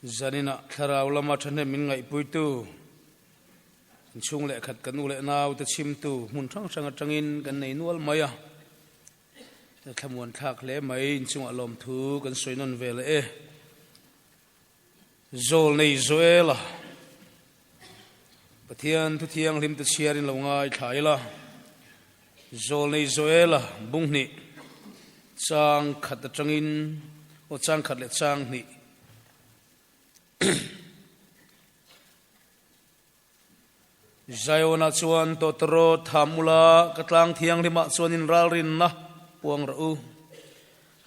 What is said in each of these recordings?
Zaninah thlarau lama thahnem min ngaihpuitu, inchhung leh khat kan u leh naute chhimtu hmun hrang hrang atangin kan nei nual mai a. Thlamuan thlak hle mai, inchungah lawmthu kan sawi nawn ve leh e. Zawlnei Joela, Pathian thu thianghlim te chhiarin lo ngaithla ila. Zawlnei Joela bung hnih chang khat atangin aw chang khat leh chang hnih Zion-ah chuan tawtawrawt tham ula, ka tlang thianghlimah chuan inralrinna puang rawh u.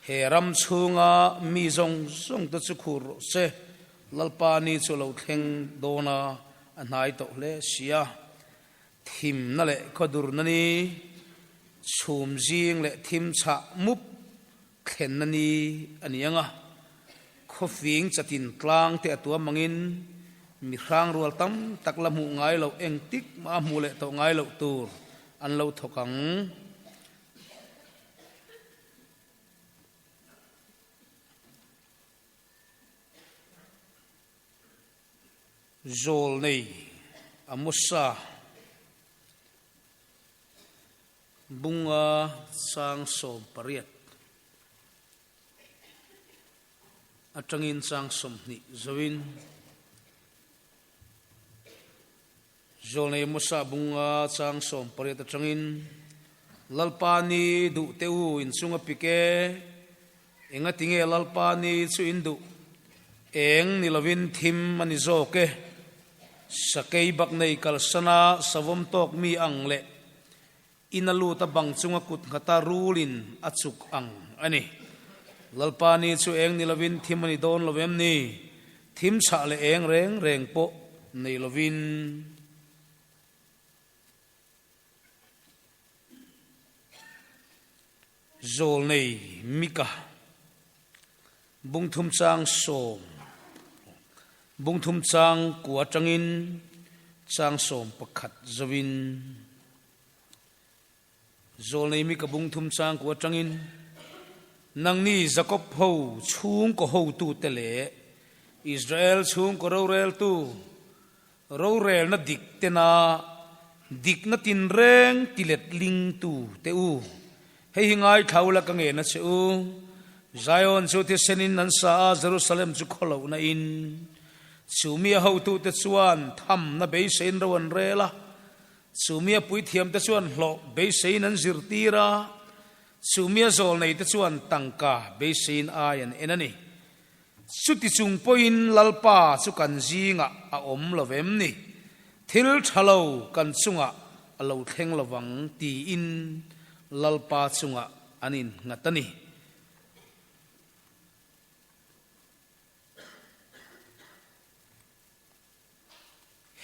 He ram chhunga mi zawng zawng te chu khur rawh se, Lalpa ni chu a lo thleng dawn a, a hnai tawh hle si a. Thimna leh khawdurna ni, chhum zing leh thim chhah mup thlenna ni a ni ang a, khawfing chatin tlang te a tuam angin mi hrang rual tam tak la hmuh ngai loh engtik mah a hmuh leh tawh ngai loh tur an lo thawk ang. Zawlnei Amosa Bunga chang 18 atangin chang 20 zoin Zawlnei Amosa Bunga chang 18 atangin Lalpa ni duh teh u inchunga pik e, engatinge Lalpa ni chu in duh? Eng ni lovin thim a ni zawk e. Sakei bak nei kalsana savawm tawk mi ang leh in a lut a bang chunga kut nghata rulin a chuk ang a ni. Lalpa ni chu eng ni lovin thim a ni dawn lo em ni? Thim chhah leh eng reng reng pawh nei lovin. Zawlnei Mika bungthum chang sawm bungthum chang kua atangin chang 11 zoin Zawlnei Mika bungthum chang kua atangin Nangni Jakob ho chhungkaw hotute leh Israel chhungkaw roreltu Rorelna dik tena dikna tinreng ti let lingtu te u. Hei hi ngaithla ula ka ngen a che u. Zion chu thisenin an sa a, Jerusalem chu khawlohna in. Chumi a hotute chuan thamna beiseiin ro an rel a, chumi a puithiamte chuan hlawh beiseiin an zirtir a, chumi a zawlneite chuan tangka beiseiin ai an en a ni. Chuti chung pawhin Lalpa chu kan zingah a awm lo vem ni? Thil tha lo kan chungah a lo thleng lo vang tiin Lalpa chungah an innghat a ni.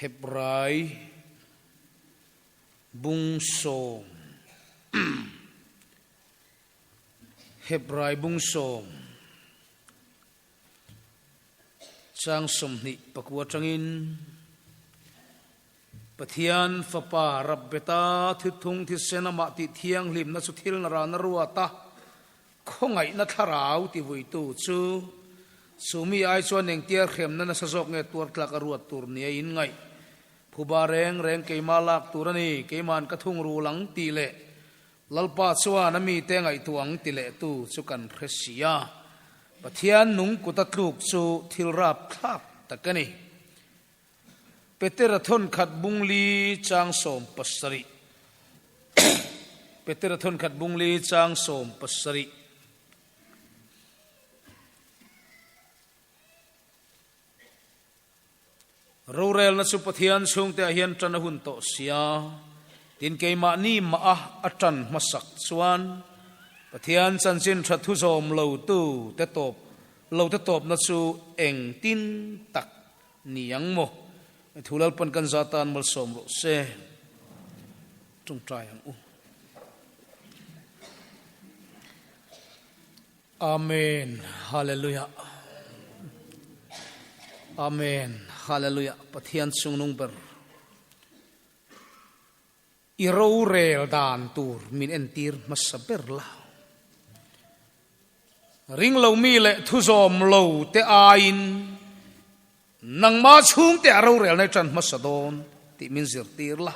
Hebrai bung sawm. Hebrai bung sawm chang 24 atangin Pathian Fapa Rabbeta thithung thisen amah tih thianghlimna chu thil na rana ruat a, khawngaihna thlarau ti vuitu chu chumi ai chuan engtia hremna nasa zawk nge tuar tlak a ruat tur nia in ngaih. Phuba reng reng keimah lak tur a ni, keima'n ka thung rul ang tih leh Lalpa chuan a mite ngaihtuah ang ti lehtu chu kan hre si a, Pathian nung kuta tluk chu thil rapthlak tak a ni. Petera thawnkhat bung li chang 70 Petera thawnkhat bung li chang 70. Rorelna chu Pathian chhungteah hian tan a hun tawh sia, tin keimahni mah a a tan hmasak chuan Pathian chanchin tha thu zawm lo tu te tawp lo te tawpna chu engtin tak ni ang maw? Thu Lalpan kan za tan malsawm rawh se. Tawngtai ang u. Amen Hallelujah Amen Hallelujah Pathian chungnung ber i rorel dan tur min entir hmasa ber la ring lo mi leh thuzawm lo te aiin. Nangma chhungte a rorelna i ṭan hmasa dawn tih min zirtir la.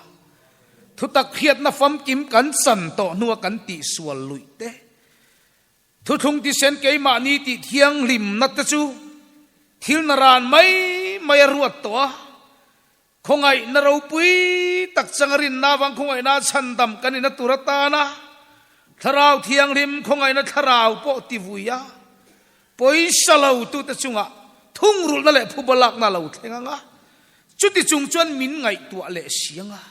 Thutak hriatna famkim kan chan tawh hnua kan tihsual luih te, thuthlung tisen keimahni tih thianghlimna te chu thil naran mai mai a ruat tawh a. Khawngaihna ropui tak changa rinna avang khawngaihna chhandam kan ina tur atana Thlarau Thianghlim khawngaihna thlarau pawh ti vui a, pawisa lo tute chungah thungrulhna leh phuba lakna a lo thleng ang a, chuti chung chuan min ngaihtuah leh si ang a,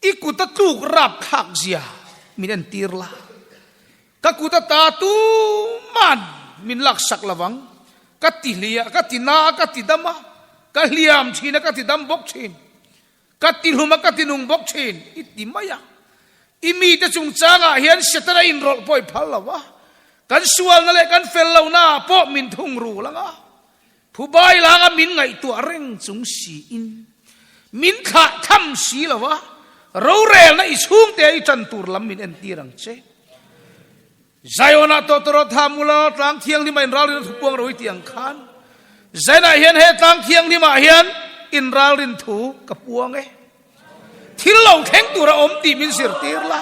i kuta tluk rapthlak zia min entir la, ka kuta ta tuman min laksak lo vang, ka ti hlia, ka ti na a, ka ti dam a, ka hliam thin a, ka ti dam bawk thin. Ka ti hlum a, ka ti nung bawk thin, i ti mai a. I mite chungchangah hian Setana inrawlh pawh i phal lo a, kan sualna leh kan fel lohnaah pawh min thung rul ang a. Phubai langa min ngaihtuah reng chung siin min thlah tham si lo a, rorelna i chhungte i tan tur lam min entir ang che. Zion-ah tawtawrawt ha mula tlang thianghlim a inralrin a thu puang ro i tih ang khan, Zion-ah hian he tlang thianghlimah hian inralrin thu ka puang e. Thil lo thleng tur a awm tih min zirtir la.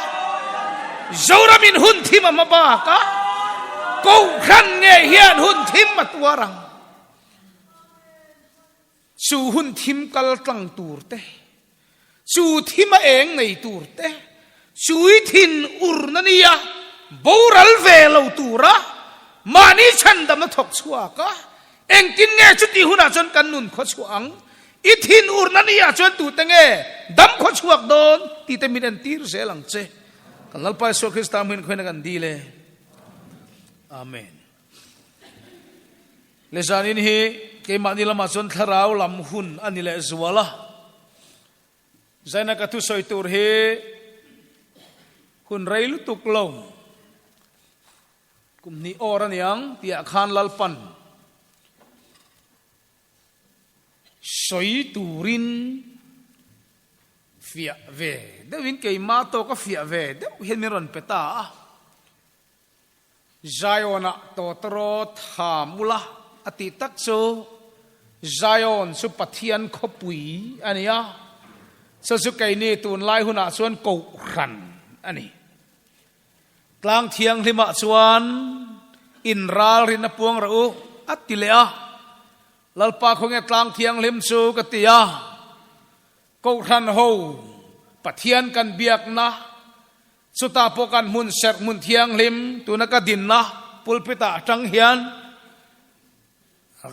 Zoramin hun thim a hma bak a, Kohhran nge hian hun thim a tuar ang. Chu hun thim kal tlang tur te, chu thim a eng nei tur te, chui thin urna nia boral ve lo tura mahni chhandamna thawk chhuak a, engtin nge chutih hunah chuan kan nun khaw chhuah ang? I thin urna nia chuan tute nge dam khaw chhuak dawn tih te min entir zel ang che. Kan Lalpa Isua Krista hmuin khawina kan dil e. Amen. Le zanin hi keimahni lamah chuan thlarau lam hun a ni leh zual a. Zaina ka thusawi tur hi hun rei lutuk lo kum hnih awr a niang tihah khan Lalpan sawi turin fiah ve deuhin keimah tawka fiah ve deuh hian min rawn pe ta a. Zion-ah tawtawrawt ha mula a tih tak chu Zion chu Pathian khawpui a ni a, chu chu keini tunlai hunah chuan Kohhran a ni. Tlang thianghlimah chuan inralrin a puang rah u a ti leh a, Lalpa khawnge tlang thianghlim chu ka ti a, Kohhran ho Pathian kan biakna Chutah pawh kan hmun serh hmun thianghlim tuna ka dinna pulpit-ah atang hian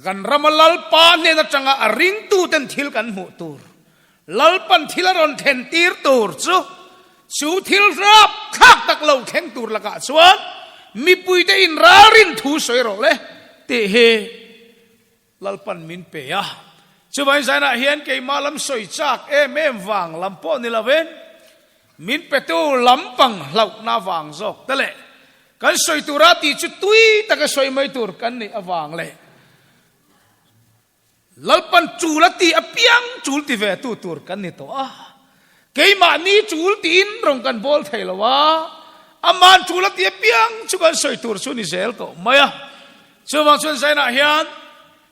kan rama Lalpa hnen atanga a ringtuten thil kan hmuh tur, Lalpan thil a rawn thlen tir tur chu, chu thil rap thlak tak lo thleng tur lakah chuan mipuite inralrin thu sawi rawh le tih hi Lalpan min pe a. Chuvangin zainah hian keimah lam sawi chak em em vang lam pawh ni lovin, min petu lampang hlauhna vang zawk te leh kan sawi tura tih chu tui taka sawi mai tur kan nih avang leh Lalpan chul a tih apiang chul ti ve tu tur kan ni tawh a. Keimahni chul tiin rawn kan bawl thei lo a, aman chul a tih apiang chu kan sawi tur chu ni zel tawh mai a. Chuvang chuan Zainah hian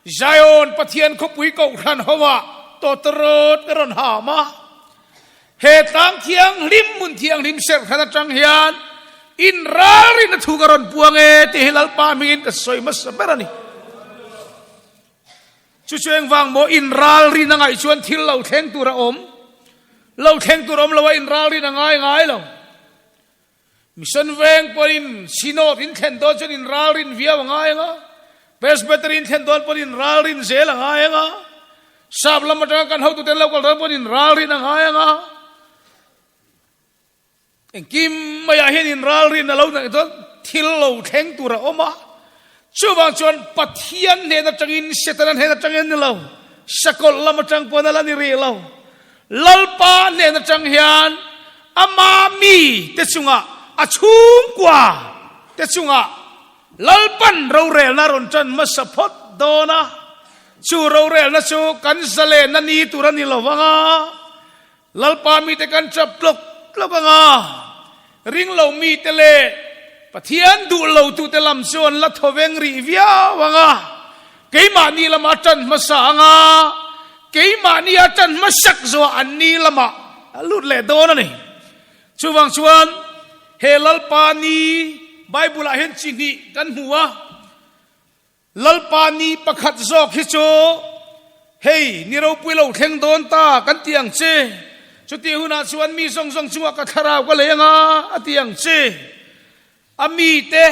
Zion Pathian khawpui kohhran hovah tawtawrawt ka rawn ham a. He tlang thianghlim hmun thianghlim serhhran atang hian inralrin a thu ka rawn puang e tih hi Lalpa hmingin ka sawi hmasa ber a ni. Chu chu engvang maw inralrin a ngaih chuan thil lo thleng tur a awm? Lo thleng tur awm lo a inralrin a ngai ngai lo. Mission veng pawhin Synod in thlen dawn chuan inralrin viau a ngai ang a, Presbytery in thlen dawn pawhin inralrin zel a ngai ang a, Sap lam atanga kan hotuten lo kal dawn pawhin inralrin a ngai ang a, engkim maiah hian inralrin a lo neih chuan thil lo thleng tur a awm a. Chuvang chuan Pathian hnen atangin Setana hnen atangin ni lo, sakawlh lam atang pawn a la ni rih lo. Lalpa hnen atang hian ama mi te chungah, a chhungkua te chungah Lalpan rorelna rawn tan hmasa phawt dawn a. Chu rorelna chu kan zalenna ni tur a ni lo vang a, Lalpa mite kan chap tlawk tlawk ang a, ringlo mite leh Pathian duh lotute lam chu an la thaw veng rih viau ang a. Keimahni lama ṭan hmasa anga keimahnia ṭan hmasak zawh anni lamah a lut leh dawn a ni. Chuvang chuan he Lalpa ni Bible-ah hian chi hnih kan hmu a. Lalpa ni pakhat zawk hi chu hei ni ropui lo thleng dawn ta kan ti ang che. Chutih hunah chuan mi zawng zawng chungah ka thlarau ka lei anga a ti ang che. A mite.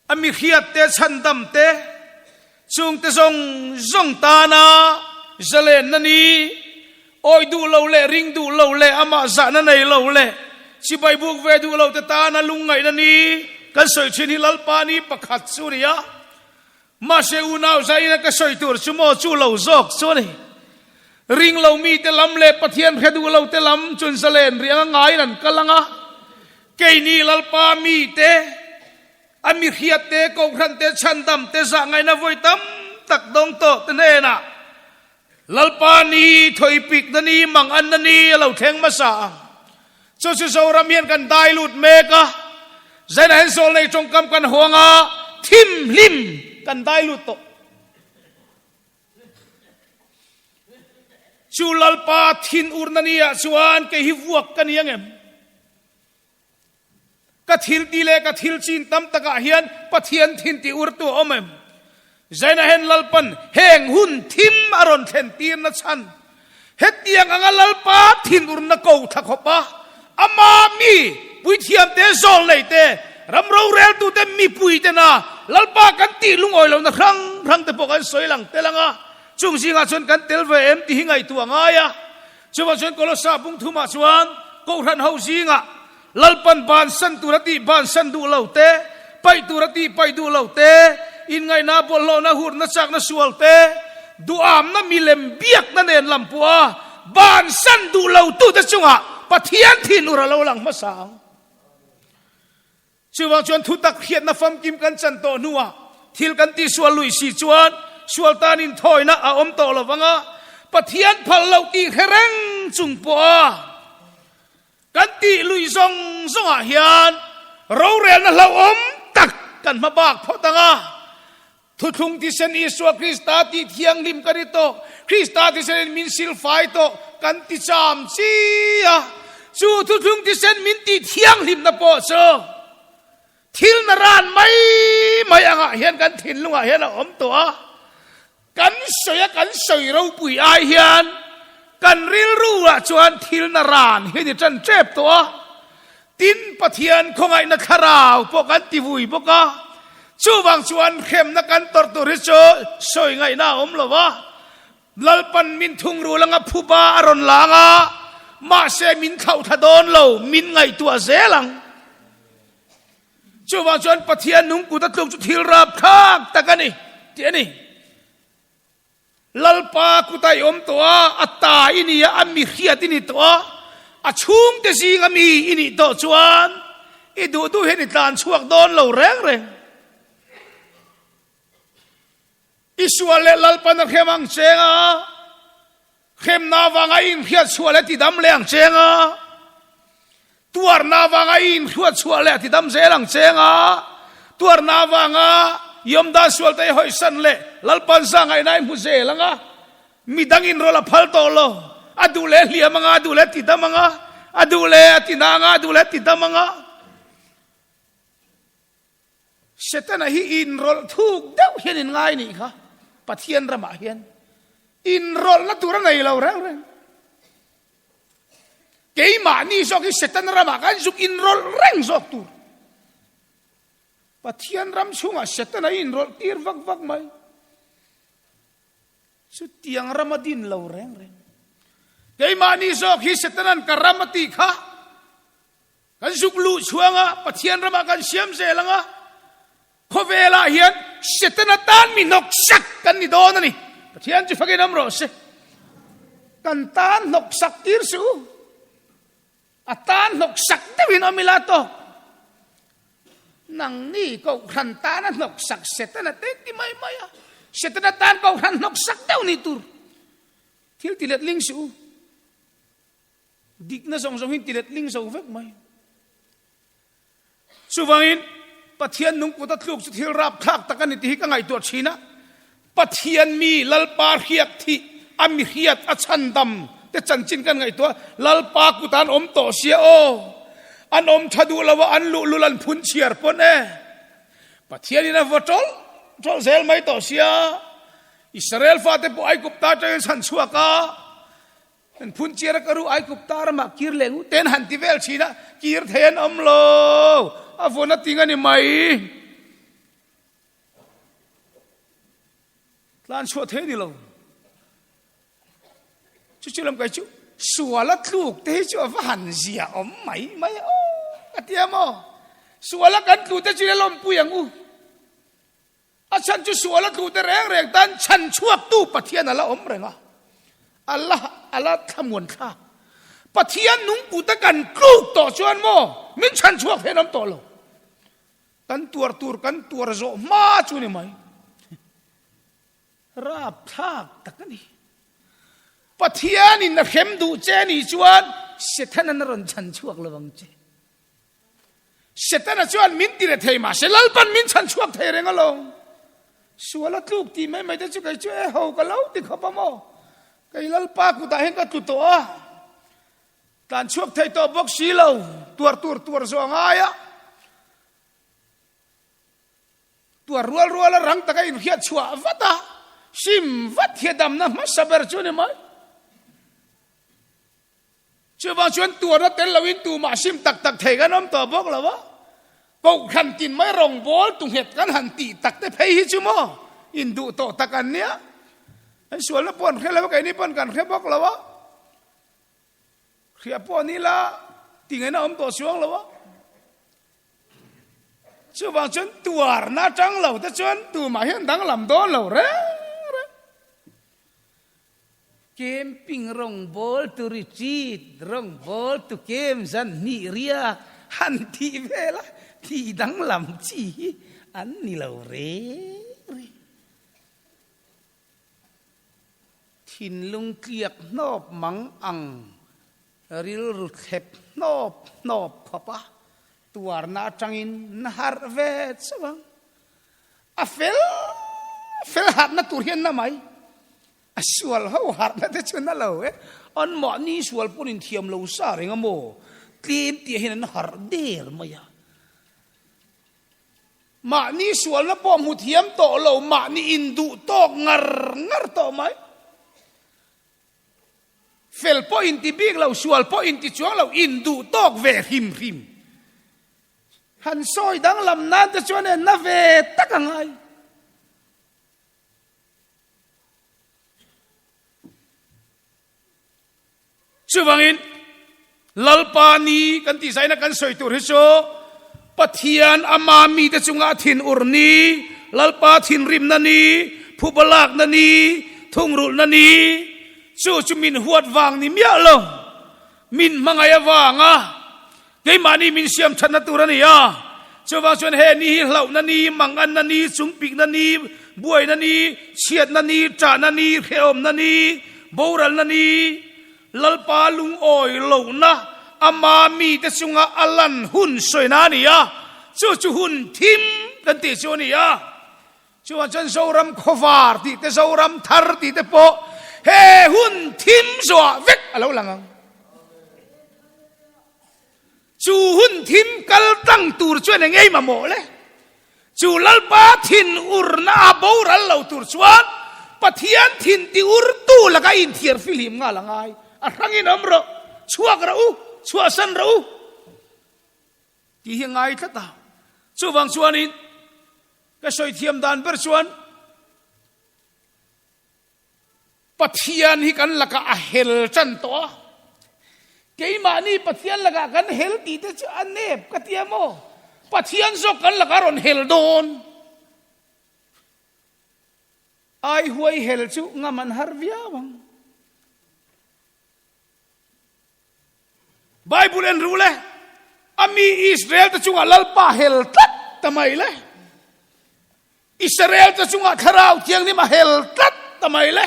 A mi hriat te, chhandam te, chungte zawng zawng tana zalenna ni, awi duh lo leh ring duh lo leh amah zahna nei lo leh chibai buk ve duh lo te tana lungngaihna ni kan sawi thin hi Lalpa ni pakhat chu a ni a. Mahse unau zaina ka sawi tur chu maw chu lo zawk chu a ni. Ring lo mite lam leh Pathian hre duh lo te lam chun zalen riang a ngaiin an kal ang a. Keini Lalpa mite, a mi hriat te, kohhran te, chhandam te, zahngaihna vawi tam tak dawng tawh te hnenah Lalpa ni, thawipikna ni, manganna ni a lo thleng hmasa ang. Chu chu Zoram hian kan dai lut mek a, Zainah hian zawlnei tawngkam kan huang a, thim hlim kan dai lut tawh. Chu Lalpa thin urna ni ah chuan kei hi vuak ka ni ang em? Ka thil ti leh ka thil chin tam takah hian Pathian thin ti urtu a awm em? Zainah hian Lalpan heng hun thim a rawn thlen tirna chhan hetiang anga Lalpa thin urna ko thla khawp a, ama mi puithiamte zawlnei te, ram roreltute mipuitena Lalpa kan tih lungawi lohna hrang hrang te pawh kan sawi lang tel ang a, chung zingah chuan kan tel ve em tih hi ngaihtuah a ngai a. Chuvang chuan Kolosa bung thumah chuan Kohhran ho zingah Lalpan bansan tur a tih bansan duh lo te, paih tur a tih paih duh lo te, inngaihna bawlhhlawhna hurna chakna sual te, duhamna milem biakna nen lam pawh a bansan duh lo tute chungah Pathian thinur a lo lang hmasa ang. Chuvang chuan thutak hriatna famkim kan chan tawh hnuah thil kan tihsual lui si chuan sual tan inthawina a awm tawh lo vang a, Pathian phal loh tih hre reng chung pawha kan tih lui zawng zawngah hian rorelna hlauhawm tak kan hma bak phawt ang a. Thuthlung thisen Isua Krista tih thianghlim ka ni tawh, Krista thisenin min silfai tawh kan ti cham chi a, chu thuthlung thisen min tih thianghlimna pawh chu thil na ran mai mai angah hian kan thinlungah hian a awm tawh a, kan sawi a kan sawi ropui ai hian kan rilru ah chuan thil na ran hi a ni tan tep tawh a. Tin, Pathian khawngaihna thlarau pawh kan ti vui bawk a, chuvang chuan hremna kan tawrh tur hi chu sawi ngaihna a awm lo va. Lalpan min thungrul anga phuba a rawn lang a, mahse min thlauhthla dawn lo, min ngaihtuah zel ang. Chuvang chuan Pathian nung kut a tluk chu thil rapthlak tak a ni, tih a ni. Lalpa kuta i awm tawh a, a ta i ni a, a mi hriat i ni tawh a, a chhungte zinga mi i nih tawh chuan i duh duh hian i tlan chhuak dawn lo reng reng. I sual leh Lalpan a hrem ang cheng a, hremna avanga i inhriat chhuah leh tidam leh ang cheng a, Tuarna avanga i inhruat chhuah leh a ti dam zel ang cheng a, tuarna avanga i awmdan sual te i hawisan leh Lalpan zahngaihna i hmu zel ang a, midang inrawlh a phal tawh lo, a duh leh a hliam ang a, a duh leh a ti dam ang a, a duh leh a ti na ang a, a duh leh a ti dam ang a. Setana hi inrawlh thuk deuh hian in ngai nih kha, Pathian ramah hian inrawlhna tur a nei lo reng reng. Keimahni zawk hi Setana ramah khan zuk inrawlh reng zawk tur. Pathian ram chhungah Setana hi inrawlh tir vak vak mai. Chutiang ram a din lo reng reng. Keimahni zawk hi Setana'n ka ram a tih kha Kan zuk luh chhuang a, Pathian ramah kan siam zel ang a, khawvelah hian Setana tan mi hnawk sak kan ni dawn a ni. Pathian chu fakin awm rawh se. Kan tan hnawk sak tir suh u. A tan hnawk sak deuhin awm ila tawk. Nangni kohhran tana hnawk sak Setana te ti mai mai a. Setana tan kohhran hnawk sak deuh ni tur. Thil ti letling suh u. Dikna zawng zawng hi ti letling zo vek mai. Chuvangin Pathian nung kut a tluk chu thil rapthlak tak a ni tih hi ka ngaihtuah thin a. Pathian mi Lalpa hriak thih a mi hriat a chhandam te chanchin kan ngaihtuah Lalpa kut an awm tawh sia aw. An awm tha duh lo a an luhlul an phun chhiar pawn e. Pathian in a vaw tawlh tawlh zel mai tawh sia. Israel fate pawh Aigupta atangin chhan chhuak a. An phun chiar a ka ru Aigupta ramah kir leh ngut te an han ti vel thin a, kir thei an awm lo. A vawn a ting a ni mai. Tlan chhuah thei a ni lo. Chu chu lam kai chu sual a tluk te hi chu a va han zia awm mai mai a aw ka ti a maw. Sual a kan tlu te chu ila lawmpui ang u. A chhan chu sual a tlu te reng reng tan chhan chhuak tu Pathian a la awm reng a. A la a la thlamuan thlak. Pathian nungpu te kan tluk tawh chuan maw min chhan chhuak thei an awm tawh lo. Kan tuar tur kan tuar zawh hma chu ni mai. Rapthlak tak a ni. Pathianin a hrem duh che ni chuan Setana a rawn chhan chhuak lo ang che. Setana chuan min ti re thei mah se Lalpan min chhan chhuak thei reng alawm. Sual a tluk tih mai mai te chu kei chu e ho ka lo ti khawp a maw. Kei Lalpa kutah hian ka tlu tawh a. Tlan chhuak thei tawh bawk si lo, tuar tur tuar zawh a ngai a. Tuar rual rual a rang taka inhriat chhuah vat a, sim vat hi a damna hmasa ber chu a ni mai. Chuvang chuan tuarna tel loin tumah sim tak tak thei kan awm tawh bawk lo a. Kohhran tin mai rawngbawl tu nghet kan han tih tak te phei hi chu maw induh tawh tak an nia. An sualna pawh an hre lo a, keini pawh kan hre bawk lo a. Hriah pawh ni la ti ngaihna awm tawh chuang lo a. Chuvang chuan tuarna atang lo te chuan tumah hian danglam dawn lo reng reng. Camping rawngbawl tu retreat rawngbawl tu kem zan hnih riak han tih vel a tih danglam chi hi an ni lo reng reng. Thinlung tliak hnawp mang ang rilru thlep hnawp hnawp khawp a tuarna atangin na harh ve chauh ang. A fel fel harhna tur hian na mai. A sual ho harhna te chu na lo e. An mahni sual pawn inthiam lo sa reng a maw? Tlem tih hian an harh der mai a. Mahni sualna pawh hmu thiam tawh lo, mahni induh tawk ngar ngar tawh mai. Fel pawh inti bik lo, sual pawh inti chuang lo, induh tawk ve hrim hrim. Han sawi danglam nan te chuan e na ve tak a ngai. Chuvangin, Lalpa ni kan tih zaina kan sawi tur hi chu Pathian ama mite chunga a thin ur ni, Lalpa thinrimna ni, phuba lakna ni, thungrulhna ni, chu chu min huat vang ni miah lo, min hmangaih avanga keimahni min siam thatna tur a ni a. Chuvang chuan he ni hi hlauhna ni, manganna ni, chungpikna ni, buaina ni, chhiatna ni, ṭahna ni, hrehawmna ni, boralna ni, Lalpa lungawi lohna ama mite chunga a lan hun sawina a ni a, chu chu hun thim kan tih chu a ni a. Chuvang chuan Zoram khawvar tih te, Zoram thar tih te pawh he hun thim zawhah vek a lo lang ang. Chu hun thim kal tlang tur chuan eng ei mamawh le? Chu Lalpa thin urna a boral lo tur chuan Pathian thin ti urtu laka inthiar fihlim nghal a ngai. A hrangin awm rawh, chhuak rawh u, chhuahsan rawh u tih hi a ngai tlat a. Chuvang chuanin ka sawi thiam dan ber chuan Pathian hi kan lakah a hel tan tawh a, keimahni Pathian lakah kan hel tih te chu a nep ka ti a maw? Pathian zawk kan lakah a rawn hel dawn. Ai huai hel chu ngam an har viau ang. Bible en ru le, a mi Israel te chungah Lalpa hel tlat ta mai le. Israel te chungah Thlarau Thianghlim a hel tlat ta mai le,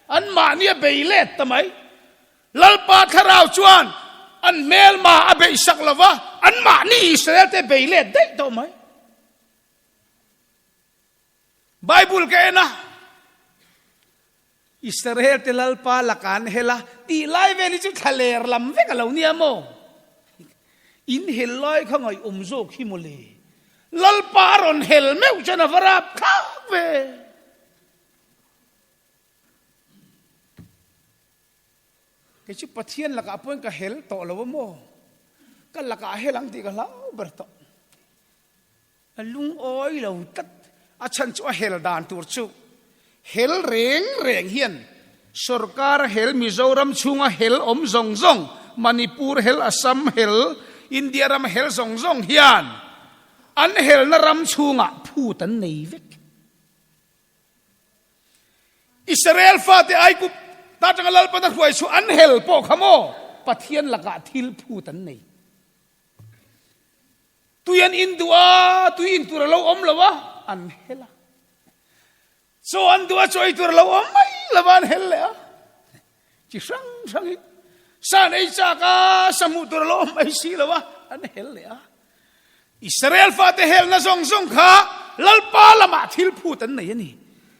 anmahni a bei let ta mai. Lalpa Thlarau chuan an hmelma a beihsak lo va, anmahni Israel te bei let daih tawh mai. Bible ka en a. Israel-te Lalpa lakah an hel a, tih lai vel hi chu thlaler lam vek a lo nia maw? In hel lai kha ngaihawm zawk hi mawle. Lalpa a rawn hel meuh chuan a va rap thlak ve. Kei chu Pathian lakah pawhin ka hel tawh lo a maw? Ka lakah a hel ang tih ka hlau ber tawh. A lungawi lo tlat. A chhan chu a hel dan tur chu hel reng reng hian sorkar a hel, Mizoram chhunga hel awm zawng zawng, Manipur hel, Assam hel, India ram hel zawng zawng hian an helna ram chhungah phut an nei vek. Israel fate Aigup ta atanga Lalpan a hruai chu an hel pawh kha maw Pathian lakah thil phut an nei. Tui an in duh a, tui in tur a lo awm lo a, an hel a. Chaw an duh a, chaw ei tur a lo awm mai lo va, an hel leh a. Chi hrang hrangin sa an ei chak a, sa hmuh tur a lo awm mai si lo a, an hel leh a. Israel fate helna zawng zawng kha Lalpa lamah thil phut an nei a ni.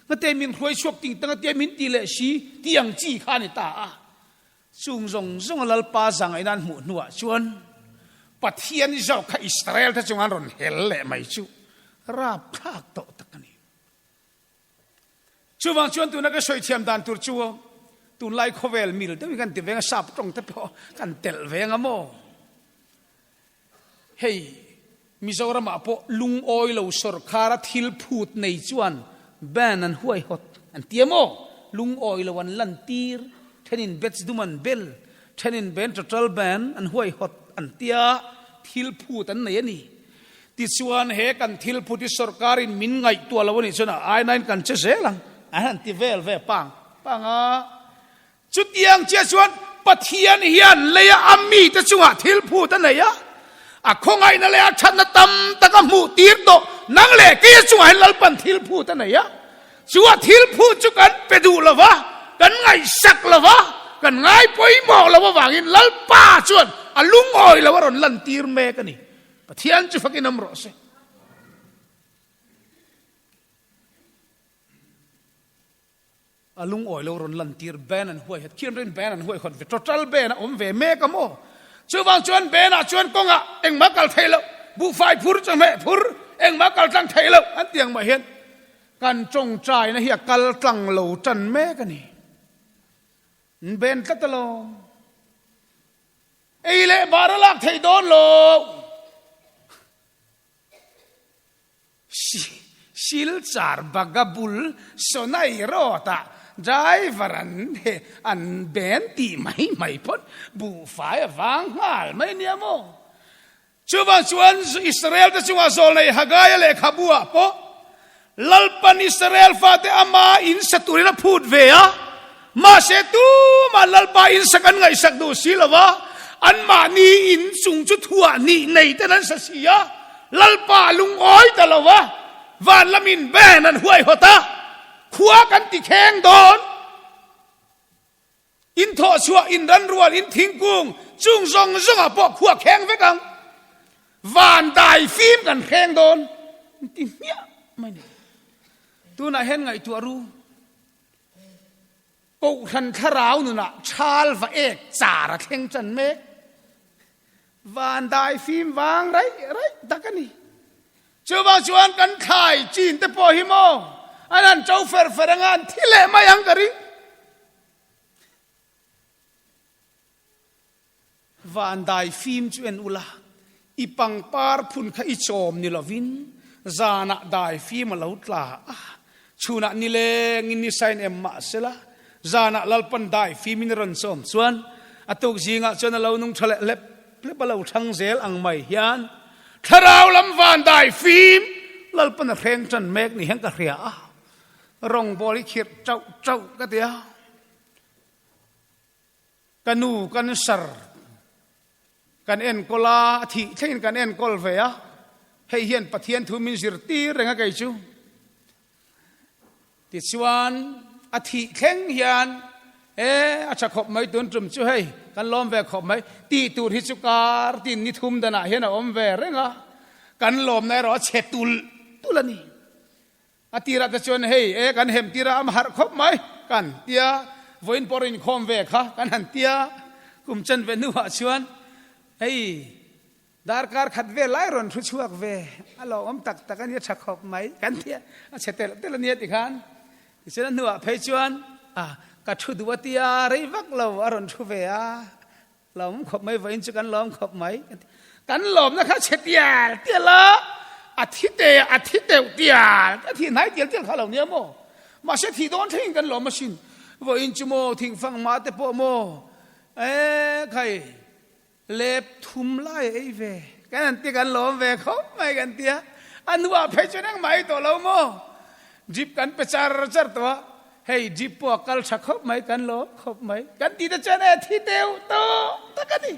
Ngate min hruai chhuak ting tanga tia min ti leh si ti ang chi kha a ni ta a. Chung zawng zawnga Lalpa zangaihna an hmuh hnuah chuan Pathian zawk kha Israel te chunga an rawn hel leh mai chu rapthlak tawh tak a ni. Chuvang chuan tuna ka sawi thiam dan tur chu tunlai khawvel mil deuhin kan ti veng a, sap tawng te pawh kan telh veng a maw? Hei Mizoramah pawh lungawi lo sawrkhara thil phut nei chuan ban an huaihawt an ti a maw? Lungawi lo an lantir, thenin bets dum an bel, thenin ben total ban an huaihawt an tia, thil phut an nei a ni. Tichuan he kan thil phut hi sawrkarin min ngaihtuah lo a nih chuan a ainain kan che zel ang an han ti vel ve pang pang a. Chutiang chiah chuan Pathian hian leia a mite chungah thil phut a nei a, a khawngaihna leh a thatna tam tak a hmuh tir tawh. Nang leh keia chungah hian Lalpan thil phut a nei a, chu a thil phut chu kan pe duh lo va, kan ngaihsak lo va, kan ngai pawimawh lo avangin Lalpa chuan a lungawi lo a rawn lantir mek a ni. Pathian chu fakin awm rawh se. A lungawi lo rawn lantir ban an huai hat khian rin ban an huai hawt ve total ban a awm ve mek a maw? Chuvang chuan ban ah chuan kawngah engmah kal thei lo, buhfai phur chawhmeh phur engmah kal tlang thei lo an ti ang mah hian kan tawngtaina hi a kal tlang lo tan mek a ni. Ban tlat alawm. Ei leh bar a lak theih dawn lo. Silchar Bagabul Sonai Road ah driver an he an ben tih mai mai phawt buhfai a vang nghal mai nia maw? Chuvang chuan Israel te chungah zawlnei Hagaia lehkhabu ah pawh Lalpan Israel fate ama in sa turin a phut ve a, mahse tumah Lalpa in sak an ngaihsak duh si lo va, anmahni in chung chu thuah hnih nei ten an sa si a, Lalpa a lungawi ta lo va, van lamin ben an huaihawt a, khua kan ti kheng dawn. In thawhchhuah, in ranrual, in thingkung chung zawng zawngah pawh khua kheng vek ang. Van dai fim kan hreng dawn ti hmiah mai ni. Tunah hian ngaihtuah ru. Kohhran thlarau nunah thal va ek char a thleng chan mek. Van dai fim vang raih raih tak a ni. Chuvang chuan kan thlai chin te pawh hi maw an han to fer fer anga an thi leh mai ang ka ring. Van dai fim chu en ula, i pangpar phun kha i chawm ni lovin zanah dai fim a lo tla a, chhunah nilengin ni sain em mah sela, zanah Lalpan dai fimin a rawn chawm chuan a tuk zingah chuan a lo nung tha leh hlep hlep a lo thang zel ang mai hian thlarau lam van dai fim Lalpan a hreng tan mek ni hian ka hria a, rawngbawl hi khirh chauh chauh ka ti a. Ka nu cancer kan enkawl a, a thih thlengin kan enkawl ve a, hei hian Pathian thu min zirtir reng a kei chu. Tichuan a thih thleng hian e a tha khawp mai tun tum chu hei kan lawm ve khawp mai tih tur hi chu kar tin ni thum danah hian a awm ve reng a, kan lawmna erawh a chhe tulh tulh a ni. A tirah te chuan hei e kan hem tir a, a harh khawp mai. kan tia, vawiin pawh rawn inkhawm ve kha kan han tia, kum chanve hnuah chuan hei darkar khat vel lai rawn thu chhuak ve a lawmawm tak tak a nia tha khawp mai kan tia, a chhe telh telh a nia tikhan. Tichuan a hnuah phei chuan a ka thu duh a tia rei vak lo a rawn thu ve a, Lawm khawp mai vawiin chu kan lawm khawp mai. Kan lawmna kha chhe tial tial a, a thi te a thi teuh tial a thi hnai tial tial kha lo nia maw? Mahse thih dawn thlengin kan lawm asin. Vawiin chu maw thingfang mah te pawh maw e khai lep thum lai a ei ve kan han ti kan lawm ve khawp mai kan tia. A hnuah phei chuan engmah ei tawh lo maw? Jeep kan pe char char tawh a. Hei jeep pawh a kal tha khawp mai, kan lawm khawp mai. Kan tih te chuan e thi deuh tawh tak a ni.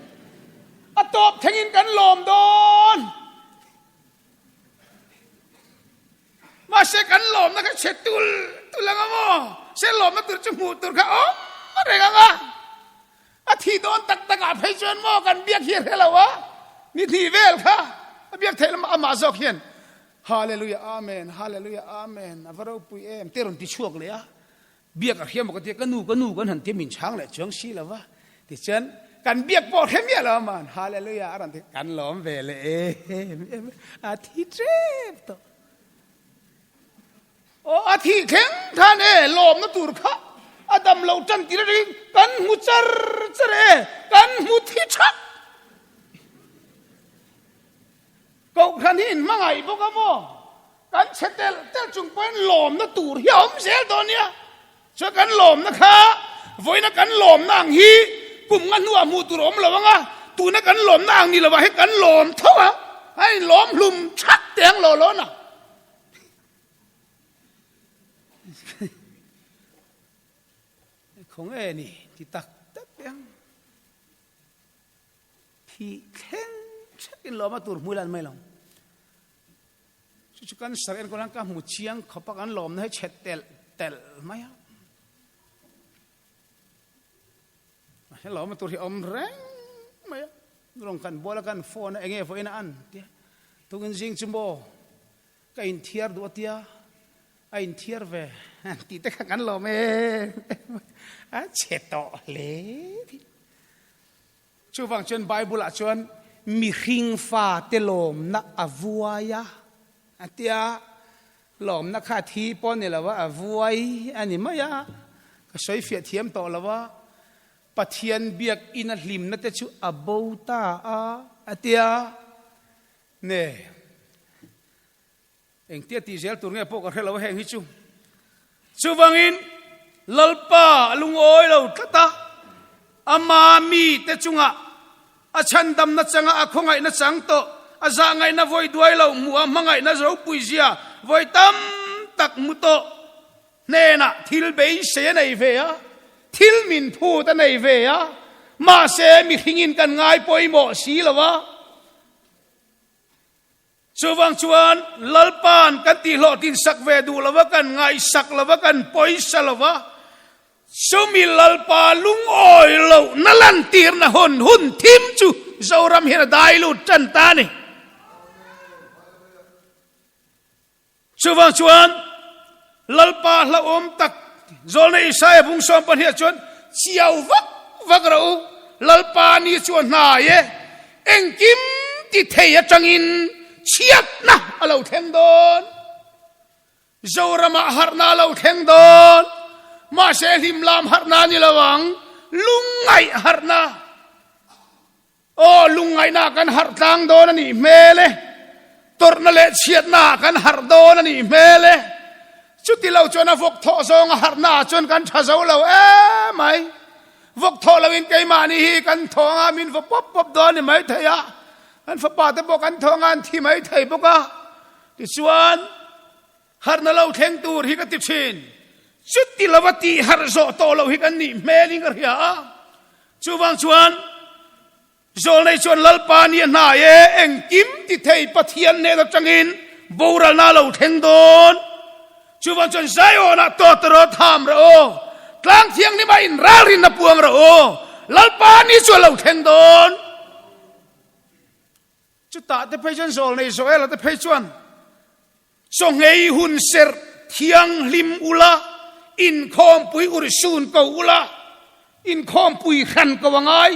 A tawp thlengin kan lawm dawn. Mahse kan lawmna kha chhe tul tul ang a maw? Se lawmna tur chu hmuh tur kha awm reng ang a. A thih dawn tak tak ah phei chuan maw kan biak hi a hre lo a, ni hnih vel kha a biak theih lamah amah zawk hian Hallelujah Amen Hallelujah Amen a va ropui em te rawn ti chhuak leh a, biak a hria maw ka tia ka nu ka nu kan han tia min chhang leh chuang si lo va, tichuan kan biak pawh hre miah lo aman Hallelujah a rawn ti kan lawm ve leh em em a thi tep tawh. Aw a thih thleng khan e lawmna tur kha a dam lo tan tir atangin kan hmu char char e, kan hmu thi thak. Kohhran hi inhmangaih bawk a maw? Kan chhe telh telh chung pawhin lawmna tur hi a awm zel dawn nia. Chuan kan lawmna kha vawiina kan lawmna ang hi kum nga hnuah hmuh tur a awm lo ang a, tuna kan lawmna ang ni lovah hi kan lawm tho a, a inlawm hlum thak teh ang law law na. Khaw nge ni ti tak tak teh ang. Thih thleng thlengin lawm a tur hmui lan mai lo. Chu chu cancer enkawl hian ka hmu chiang khawp a, kan lawmna hi chhe telh telh mai a. He lawmna tur hi a awm reng mai a. Rawng kan bual a kan phone a enge vawiin a an tia. Tungin zing chu maw ka inthiar duh a tia a inthiar ve tih te kha kan lawm em em a chhe tawh hle. Chuvang chuan Bible-ah chuan mihring fate lawmna a vuai a, a tia. Lawmna kha thi pawh ni lo a, a vuai a ni mai a. Ka sawi fiah thiam tawh lo a. Pathian biakinn a hlimna te chu a bo ta a, a tia. Ne. Engtia tih zel tur nge pawh ka hre lo heng hi chu. Chuvangin Lalpa a lungawi lo tlat a, ama mite chungah a chhandamna changa a khawngaihna chang tawh, a zahngaihna vawi duai lo hmuh a hmangaihna zopuizia vawi tam tak hmu tawh hnenah thil beisei a nei ve a, thil min phut a nei ve a, mahse mihringin kan ngai pawimawh si lo a. Chuvang chuan Lalpa'n kan tihhlawhtlin sak ve duh lova, kan ngaihsak lova, kan pawisa lova, chumi Lalpa lungawi lohna lantirna hun hun thim chu Zoram hian a dai lut tan ta a ni. Chuvang chuan Lalpa hlauhawm tak Zawlna Isaia bung sawm pahniha chuan chiau vak vak rawh u, Lalpa ni chu a hnai e, engkim ti thei atangin chhiatna a lo thleng dawn. Zoramah harhna a lo thleng dawn, mahse hlimlam harhna a ni lo ang, lungngaih harhna. Aw, lungngaihna kan harh tlang dawn a nih hmel e. Tawrhna leh chhiatna kan harh dawn a nih hmel e. Chuti lo chuan a vawk thawh zawnga harhna ah chuan kan tha zo lo em mai. Vawk thawh loin keimahni hi kan thaw anga min vaw pawp pawp dawn a ni maithei a. Kan fapa te pawh kan thaw anga an thi maithei bawk a. Tichuan, harhna lo thleng tur hi ka ti thin. Chuti lova tih harh zawh tawh loh hi kan nih hmelin ka hria a. Chuvang chuan Zawlnei chuan Lalpa ni a hnai e, engkim ti thei Pathian hnen atangin boralna a lo thleng dawn. Chuvang chuan Zion-ah tawt rawh, tham rawh aw, tlang thianghlimah inralrinna puang rawh aw, Lalpa ni chu a lo thleng dawn. Chutah te phei chuan Zawlnei Joel-a te phei chuan, Chawnghei hun serh thianghlim ula, Inkhawmpui urhsun ko ula, inkhawmpui hran ko a ngai.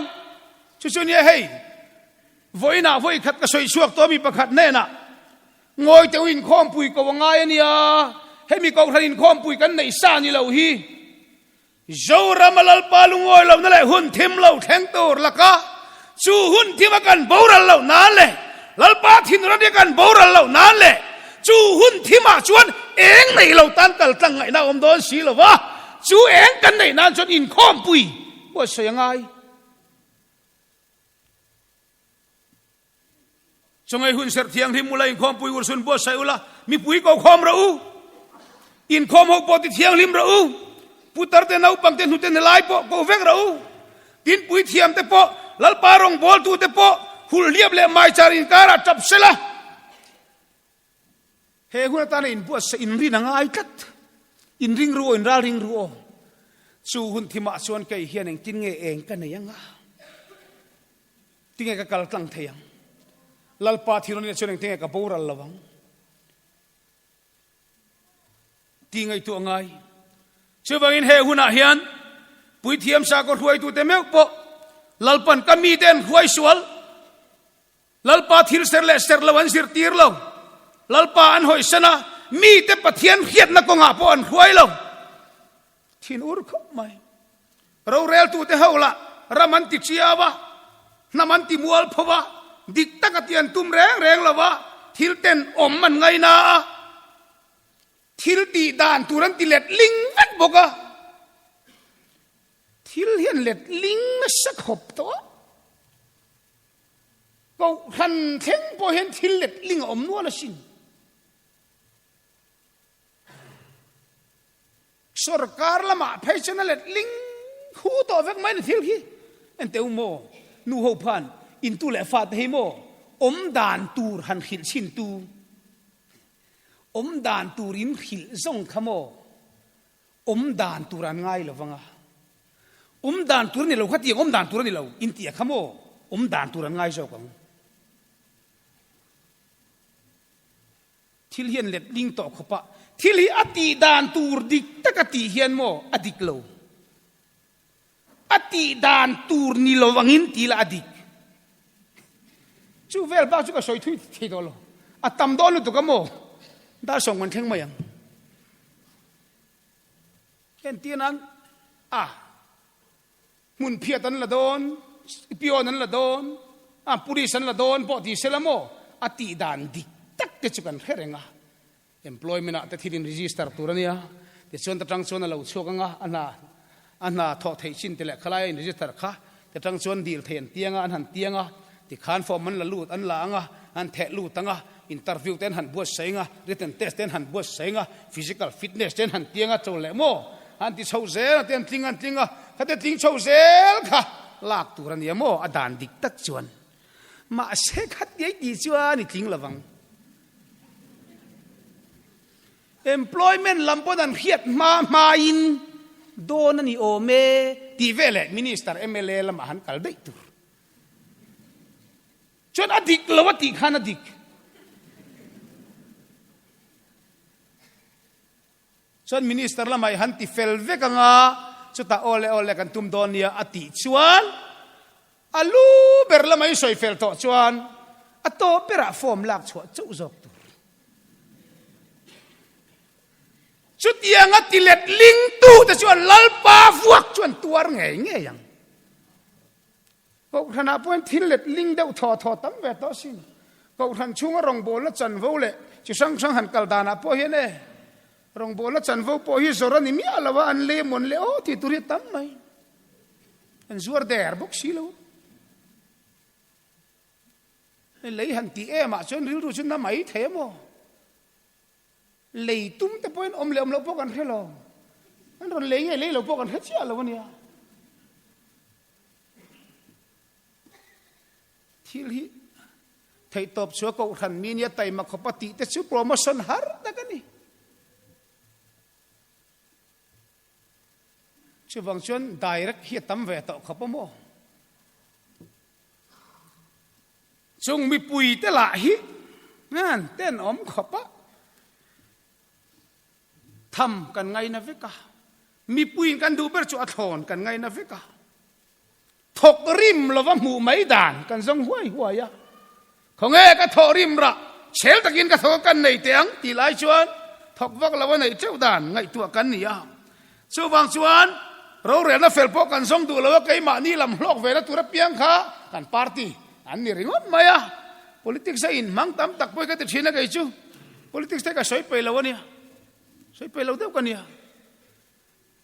Chu chu nia hei, vawiinah vawi khat ka sawi chhuak tawh mi pakhat hnenah, Ngawi teuh inkhawmpui ko a ngai a nia, hemi kohhran inkhawmpui kan neih sa ni lo hi. Zorama Lalpa lungawi lohna leh hun thim lo thleng tur laka chu hun thima kan boral loh nan leh Lalpa thinura nia kan boral loh nan leh chu hun thimah chuan eng neih lo tan kal tlang ngaihna a awm dawn si lo va, chu eng kan neih nan chuan inkhawmpui buatsawi a ngai. Chawngei hun serh thianghlim ula, inkhawmpui urhsun buatsaih ula, mipui ko khawm rawh u. Inkhawm ho pawh ti thianghlim rawh u. Putar te, naupang te, hnute hnelai pawh ko vek rawh u. Tinpui thiam te pawh, Lalpa rawngbawltu te pawh hulhliap leh maichar inkarah tap sela. He hun atana inbuatsaih inrin a ngai tlat. Inring ru aw, inralring ru aw. Chu hun thimah chuan kei hian engtin nge eng ka nei anga? Tinge ka kal tlang thei ang? Lalpa thilawnin chuan engtinge ka boral lo ang? Ti ngaihtuah ngai. Chuvangin he hunah hian puithiam sakhaw hruaitute meuh pawh Lalpan ka mite an hruai sual, Lalpa thil ser leh ser lo an zirtir lo, Lalpa an hawisan a, mite Pathian hriatna kawngah pawh an hruai lo. Thin ur khawp mai. Roreltute ho lah ram an ti chiau a, hnam an ti mual pho a, dik taka ti an tum reng reng lo a, thil ten awm an ngaina a, thil tih dan tur an ti let ling vek bawk a, thil hian let ling nasa khawp tawh a, kohhran thleng pawh hian thil let ling a awm nual asin. Sorkar lamah phei chuan a let ling hu tawh vek mai ni thil khi. Enteh u maw, nu ho phan intu leh fate hi maw awm dan tur han hrilh chhin tu, awm dan tur in hrilh zawng kha maw awm dan tur an ngai lo vang a, awm dan tur a ni lo kha tiang awm dan tur a ni lo intia kha maw awm dan tur an ngai zawk ang. Thil hian let ling tawh khawp a, thil hi a tih dan tur dik taka tih hian maw a dik lo. A tih dan tur ni lo angin ti la a dik. Chu vel bak chu ka sawi thui thei tawh lo. A tam dawn lutuk a maw? Dar sawng kan thleng mai ang. Entir nan a Hmun phiat an la dawn, pion an la dawn, a police an la dawn pawh ti sela maw? A tih dan dik tak te chu kan hre reng a. Employment ah te thil in register tur a nia, tichuan ta tang chuan a lo chhuak ang a, a hna a hna thawh theih chin te leh khalai a in register kha te tang chuan dil thei an tiang a, an han tiang a, tikhan form an la lut an la ang a, an theh lut ang a, interview te an han buatsaih ang a, written test te an han buatsaih ang a, physical fitness te an han tiang a, chaw leh maw? An ti chho zel a, te an tling an tling a, khate tling chho zel kha lak tur a nia maw? A dan dik tak chuan. Mahse khatiai tih chuan i tling lovang. Employment lam pawn an hriat hma hmain dawn a ni awm e tih veleh Minister mla lamah han kal daih tur. Chuan a dik lo a tih khan a dik. Chuan Minister lamah i han ti fel vek ang a, chutah aw le aw le kan tum dawn nia a tih chuan a lu ber lamah i sawi fel tawh chuan a tawp berah form lak chhuah chauh zawk tur. Chutianga ti let lingtu te chuan Lalpa vuak chuan tuar ngei ngei ang. Kohhranah pawhin thil let ling deuh thaw thaw tam ve tawh asin. Kohhran chhunga rawngbawlna chanvo leh chi hrang hrang han kal danah pawh hian e, rawngbawlna chanvo pawh hi zawr a ni miah lo a, an lei mawn leh aw tih tur hi a tam mai. An zuar der bawk si lo. Lei han tih emah chuan rilru chu na mai thei a maw? Lei tum te pawhin awm leh awm loh pawh kan hre lo. An rawn lei nge lei lo pawh kan hre chiah lo a nia. Thil hi theihtawp chu a kohhran mi nia taima khawp a tih te chu promotion har tak a ni. Chuvang chuan direct hi a tam ve tawh khawp a maw? Chung mipui te lah hi ngan ten awm khawp a tham kan ngaina vek a. Mipuiin kan duh ber chu a thlawn kan ngaina vek a. Thawk rim lova hmuh mai dan kan zawng huai huai a. Khawnge ka thawh rim rah, chhel takin ka thawk a kan nei teh ang tih lai chuan thawk vak lo a neih teuh dan ngaihtuah kan ni a. Chuvang chuan rorelna fel pawh kan zawng duh lo a, keimahni lam hlawk ve na tur apiang kha kan party an ni ringawt mai a. Politics a inhmang tam tak pawh hi ka ti thin a kei chu politics te ka sawi peih lo a nia, sawi peih lo deuh ka nia.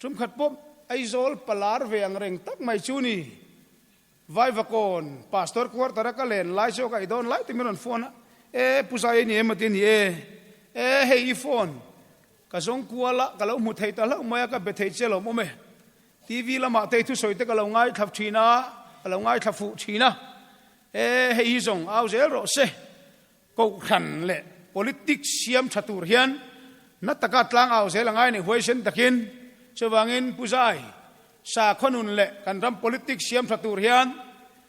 Tumkhat pawh Aizawl palar ve ang reng tak mai chu ni. Vaivakawn Pastor quarter a ka len lai chu ka i dawn lai te min rawn phone a, E Pu Zai a ni em ati a ni e, e hei i phone ka zawng kual a, ka lo hmu thei ta hlauh mai a, ka be thei che lawm awm e. TV lamah te i thusawi te ka lo ngaithla thin a, ka lo ngaithla fuh thin a, e hei hi zawng au zel rawh se. Kohhran leh politics siam tha tur hian na taka tlang au zel a ngai ni huaisen takin. Chuvangin Pu Zai, sakhaw nun leh kan ram politics siam tha tur hian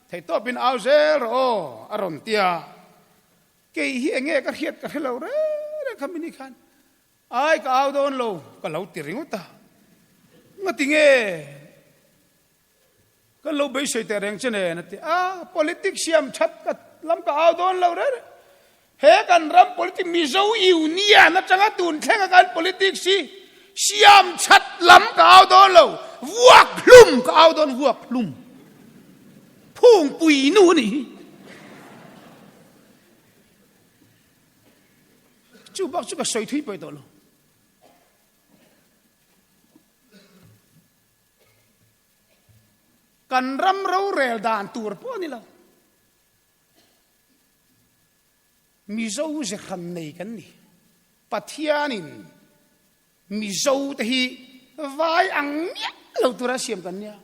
theihtawpin au zel rawh aw a rawn ti a. Kei hi enge ka hriat ka hre lo reng reng kha mini khan ai ka au dawn lo ka lo ti ringawt a. Ngati nge? Kan lo beisei teh reng che nen a ti a, politics siam that ka lam ka au dawn lo reng reng. He kan ram politics Mizo Union atanga tun thlenga kan politics hi siam that lam ka au dawn lo, vuak hlum ka au dawn vuak hlum. Phungpui nu a nih hi. Chu bak chu ka sawi thui pawi tawh lo. Kan ram rorel dan tur pawh a ni lo. Mizo ze hran nei kan ni. Pathianin Mizo te hi vai ang miah lo tura siam kan nia.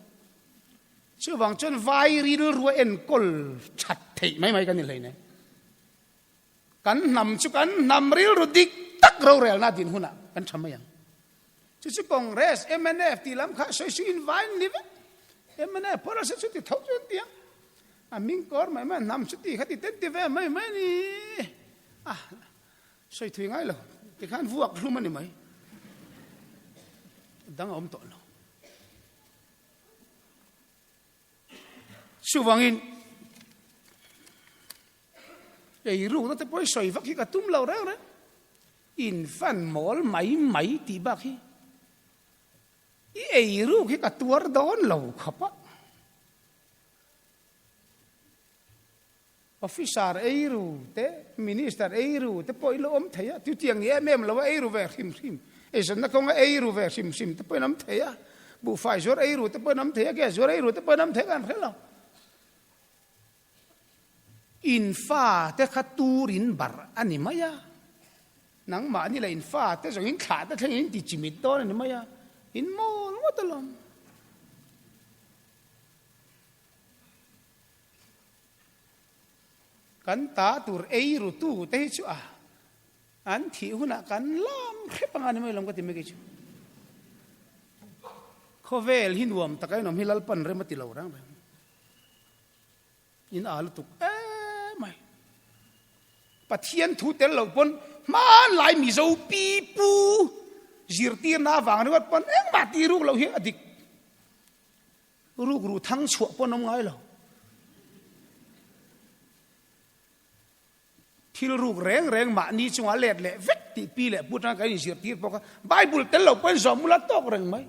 Chuvang chuan vai rilru a enkawl that theih mai mai kan ni hleinem. Kan hnam chu kan hnam rilru dik tak rorelna din hunah kan tha mai ang. Chu chu Congress, mnf tih lam kha sawi suh in vai an ni vek. Mnf pawh rasa chu ti tho chu an ti ang. A ming kawr mai mai hnam chu ti kha ti ten ti ve mai mai a ni. Ah, sawi thui ngai lo. Tikhan vuak hlum a ni mai. Dang a awm tawh lo. Chuvangin ei rukna te pawh i sawi vak hi ka tum lo reng reng. In fan mawl mai mai tih bak hi i ei ruk hi ka tuar dawn lo khawp a. Officer ei ru te, Minister ei ru te pawh i lo awm thei a, chutiang ni em em lo a ei ru ve hrim hrim, eizawnna kawnga ei ru ve hrim hrim te pawh in awm thei a, buhfai zuar ei ru te pawh in awm thei a, gas zuar ei ru te pawh in awm thei a kan hre lo. In fa te kha tur in barh a ni mai a, nangmahni leh in fa te zawng in thlah te thleng in ti chimit dawn a ni mai a, in mawl ngawt alawm. Kan ta tur ei ru tu te hi chu a an thih hunah kan lam hrep anga ni mai lawm ka ti mai kei chu. Khawvel hi nuam taka inawm hi Lalpan rem a ti lo reng reng. In a lutuk emai. Pathian thu tel lo pawn hmanlai Mizo pi pu zirtirna avang ringawt pawn engmah ti ruk lo hi a dik. Rukru thang chhuah pawn awm ngai lo. Thil ruk reng reng mahni chungah let leh vek tih pi leh pu atanga kan inzirtir bawk a, Bible tel lo pawhin zawm mula tawk reng mai.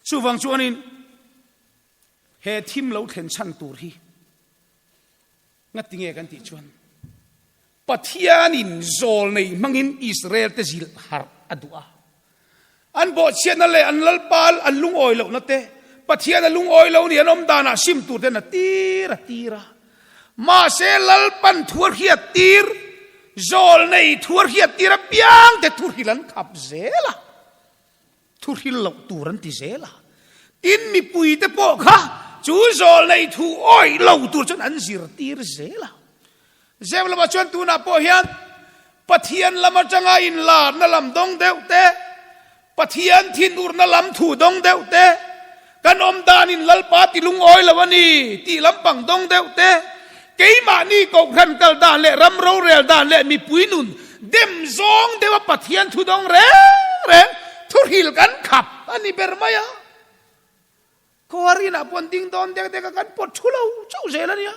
Chuvang chuanin he thim lo thlen chhan tur hi ngatinge kan tih chuan Pathianin zawl nei hmangin Israel te zilh harh a duh a. An bawhchhiatna leh an lalpa an lungawi lohna te, Pathian a lungawi lo ni an awm danah sim tur ten a tir a tir a. Mahse Lalpan thu a hriat tir, zawl nei thu a hriat tir apiang te thuhril an khap zel a. Thuhril loh tur an ti zel a. Tin mipui te pawh kha chu zawl nei thu awih lo tur chuan an zirtir zel a. Zep lamah chuan tunah pawh hian Pathian lam atanga inlarna lam dawng deuh te, Pathian thinurna lam thu dawng deuh te, kan awm danin Lalpa ti lungawi lo a ni tih lampang dawng deuh te, keimahni kohhran kal dan leh ram rorel dan leh mipui nun dem zawng deuha Pathian thu dawng reng. reng thuhril kan khap a ni ber mai a. Khuarinah pawh an ding dawn dek dek a, kan pawt thu lo chauh zel a nia.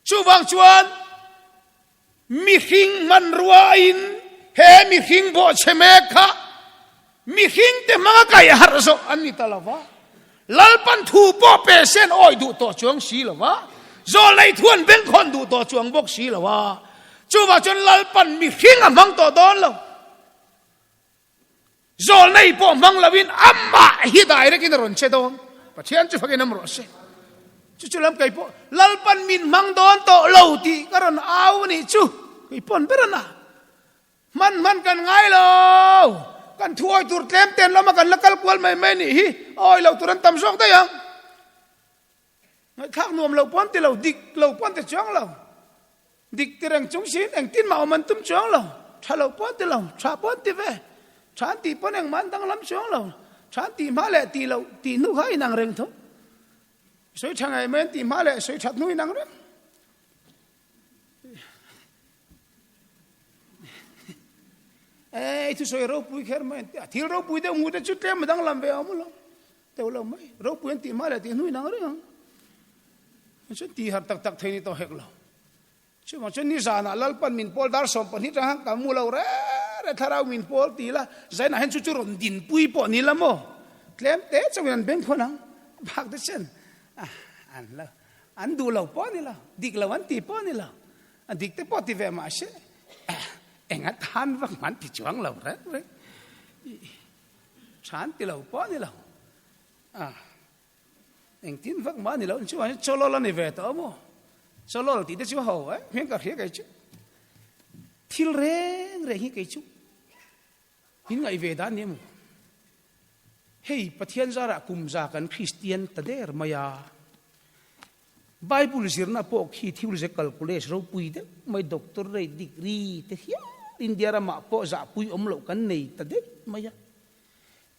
Chuvang chuan mihring hmanruain he mihring bawhchhe mek kha mihringte hmanga kaih harh zawh an ni ta lo va, Lalpan thu pawh pe sen awi duh tawh chuang si lo va, zawlnei thu an bengkhawn duh tawh chuang bawk si lo va, chuvang chuan Lalpan mihring a hmang tawh dawn lo. Zawlnei pawh hmang loin amah hi direct in a rawn che dawn. Pathian chu fakin awm rawh se. Chu chu lam kei pawh Lalpan min hmang dawn tawh lo tih ka rawn au a nih chu. Kei pawn ber a na. Hman hman kan ngai lo. Kan thuawi tur tlem ten lama kan la kal kual mai mai nih hi. Awi lo tur an tam zawk daih ang. Ngaihthlak nuam lo pawn ti lo, dik lo pawn ti chuang lo. Dik ti reng chung siin engtin mah awm an tum chuang lo. Tha lo pawn ti lo, tha pawn ti ve. Tha an tih pawn engmah an danglam chuang lo. Tha an tih hma leh tih loh tih hnu kha a inang reng tho. Sawi tha ngei mai an tih hma leh sawi that hnu inang reng. Ei thusawi ropui kher mai an ti a, thil ropui deuh hmuh te chu tlem a danglam ve awm lo. Teuh lo mai, ropui an tih hma leh tih hnu inang reng ang. Chuan ti har tak tak thei ni tawh hek lo. Chuvang chuan nizanah Lalpan min pawl dar 12 tang han ka mu lo re re thlarau min pawl ti la, zainah hian chu chu rawn dinpui pawh ni la maw? Tlem te chauhin an beng khawn ang. Bak te chuan an lo an duh lo pawh ni lo, dik lo an ti pawh ni lo. A dik te pawh ti ve mahse eng atan vak man ti chuang lo reng reng. Tha an ti lo pawh a ni lo. A, engtin vak mah a ni lo. Chuan hi chawlawl a ni ve tawh a maw? Chawlawl tih te chu ho eh, hming ka hria kei chu. Thil reng reng hi kei chu min ngaih ve dan ni maw? Hei Pathian zarah kum za kan Kristian ta der mai a. Bible zirna pawh khi thil ze calculate ropui deuh mai doctorate degree te hial India ramah pawh zahpui awm loh kan nei ta daih mai a.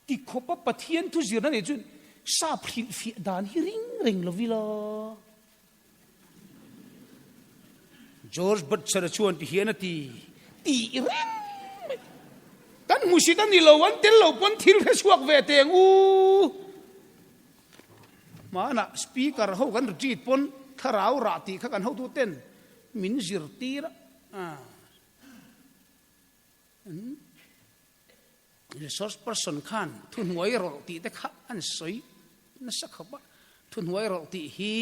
Ti khawpa Pathian thu zirna nei chuan sap hrilhfiah dan hi ring reng lo ila. George Butcher-a chuan ti hian a ti tih reng mai. Kan hmusit a ni lo, an tel lo pawn thil hre chhuak ve teng u. Hmanah speaker ho kan retreat pawn thlarau rah tih kha kan hotu ten min zirtir a. Resource person khan thuhnuai rawlh tih te kha an sawi nasa khawp a. Thuhnuai rawlh tih hi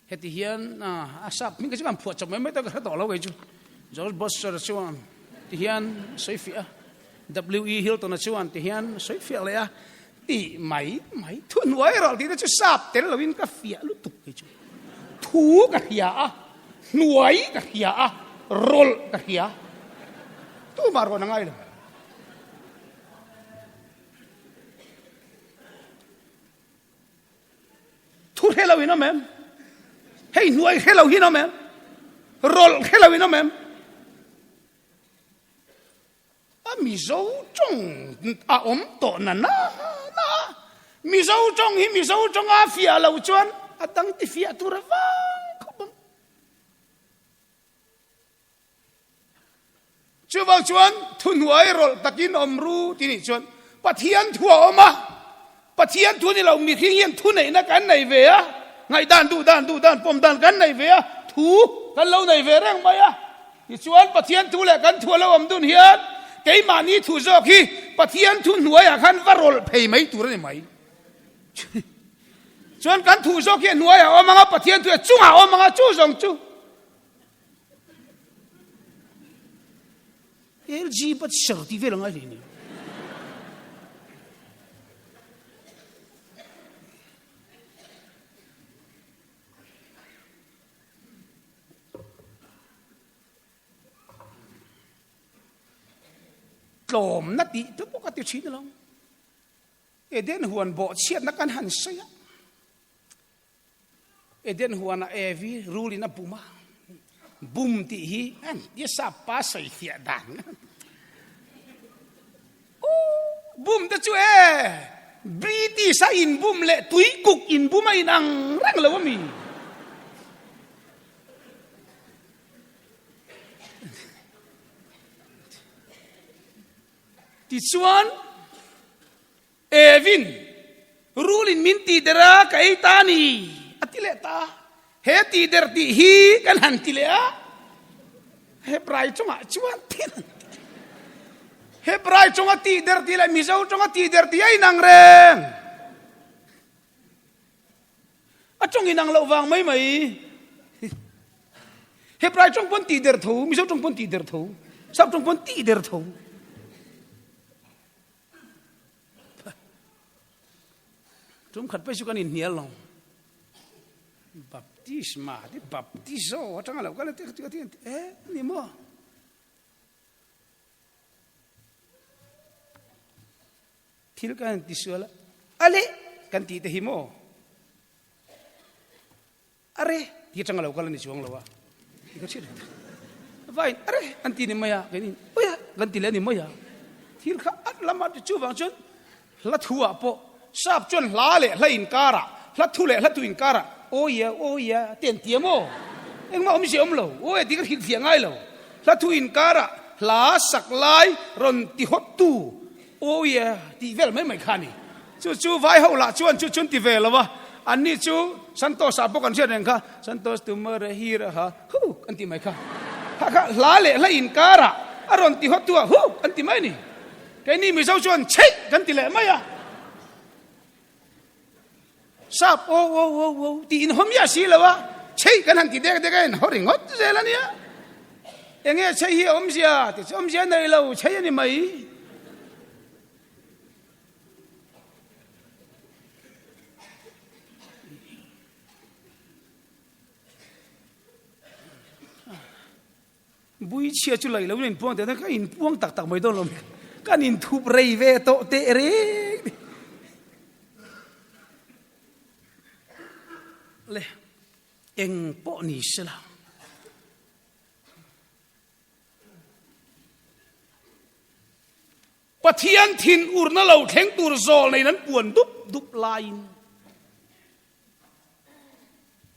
heti hian a sap hming kha chu kan phuah chawp mai mai ta ka hre tawh lo kei chu. George Butcher chuan ti hian sawi fiah a. W E Hilton-a chuan ti hian sawi fiah leh a. Tih mai mai thu hnuai rawlh tih te chu sap tel loin ka fiah lutuk kei chu. Thu ka hria a, hnuai ka hria a, rawlh ka hria. Tumah rawn a ngai lo. Thu hre lo in awm em? Hei hnuai hre lo hin awm em? Rawlh hre lo in awm em? A Mizo tawng a awm tawh na na na a, Mizo tawng hi Mizo tawnga fiah loh chuan a dang ti fiah tur a vang khawp ang. Chuvang chuan thuhnuai rawlh takin awm ru ti nih chuan Pathian thu a awm a, Pathian thu ni lo mihring hian thu neihna kan nei ve a, ngaihdan duh dan duh dan pawm dan kan nei ve a, thu kan lo nei ve reng mai a. Tichuan Pathian thu leh kan thu a lo awm dun hian keimahni thu zawk hi Pathian thu hnuaiah khan va rawlh phei mai tur a ni mai. Chuan kan thu zawk hi a hnuaiah a awm ang a, Pathian thu a chungah a awm ang a, chu zawng chu. LG bat ser tih vel a ngai hle ni. Tlawmna tih te pawh ka ti thin alawm. Eden huan bawhchhiatna kan han sawi a. Eden huanah Evi rulin a bum a, bum tih hi an tia sap pa sawi fiah dan. Bum te chu e British a inbum leh tuikuk inbum a inang reng lo a mi. Tichuan, Evin, rulin min tihder a, ka ei ta a ni, a ti leh ta a. He tihder tih hi kan han ti leh a, Hebrai tawngah chuan thil an ti. Hebrai tawnga tihder tih leh Mizo tawnga tihder tih a inang reng. A tawng inang loh vang mai mai. Hebrai tawng pawn tihder tho, Mizo tawng pawn tihder tho, Sap tawng pawn tihder tho. Tum khat phei chu kan inhnial lo. Baptisma ti baptizo atanga lo kal ti ti ti e ni maw. Thil kan ti sual ale kan ti te hi maw. Are ti atanga lo kal a ni chuang lo a, ti ka hriat reng ta. Vain are an ti ni mai a, keini ui a kan ti leh a ni mai a. Thil kha at lama ti chuvang chuan hla thu ah pawh sap chuan hla leh hla inkarah, hla thu leh hla tu inkarah awi a awi a ti an ti a maw? Engmah awmzia awm lo, awi a ti ka hrilhfiah ngai lo. Hla thu inkarah hla sak lai rawn ti hawt tu Awi e, tih vel mai mai kha a ni. Chu chu vai ho lah chuan chu chu an ti ve lo a, anni chu Santosh ah pawh kan hriat reng kha, Santosh tumare hi raha hu an ti mai kha. Kha kha hla leh hla inkarah a rawn ti hawt tu ah hu an ti mai a ni. Keini Mizo chuan chheih kan ti leh mai a. Sap aw aw aw aw tih inhaw miah si lo a, chheih kan han ti dek dek a inhaw ringawt zel a nia. Enge chheih hi a awmzia tih chu awmzia nei lo, chheih a ni mai. Buichhia chu laih loin a inpuang teh ka inpuang tak tak mai dawn lo kan inthup rei ve tawh teh reng le eng pawh ni sela Pathian thin urna lo thleng tur zawl neiin an puan dup dup laiin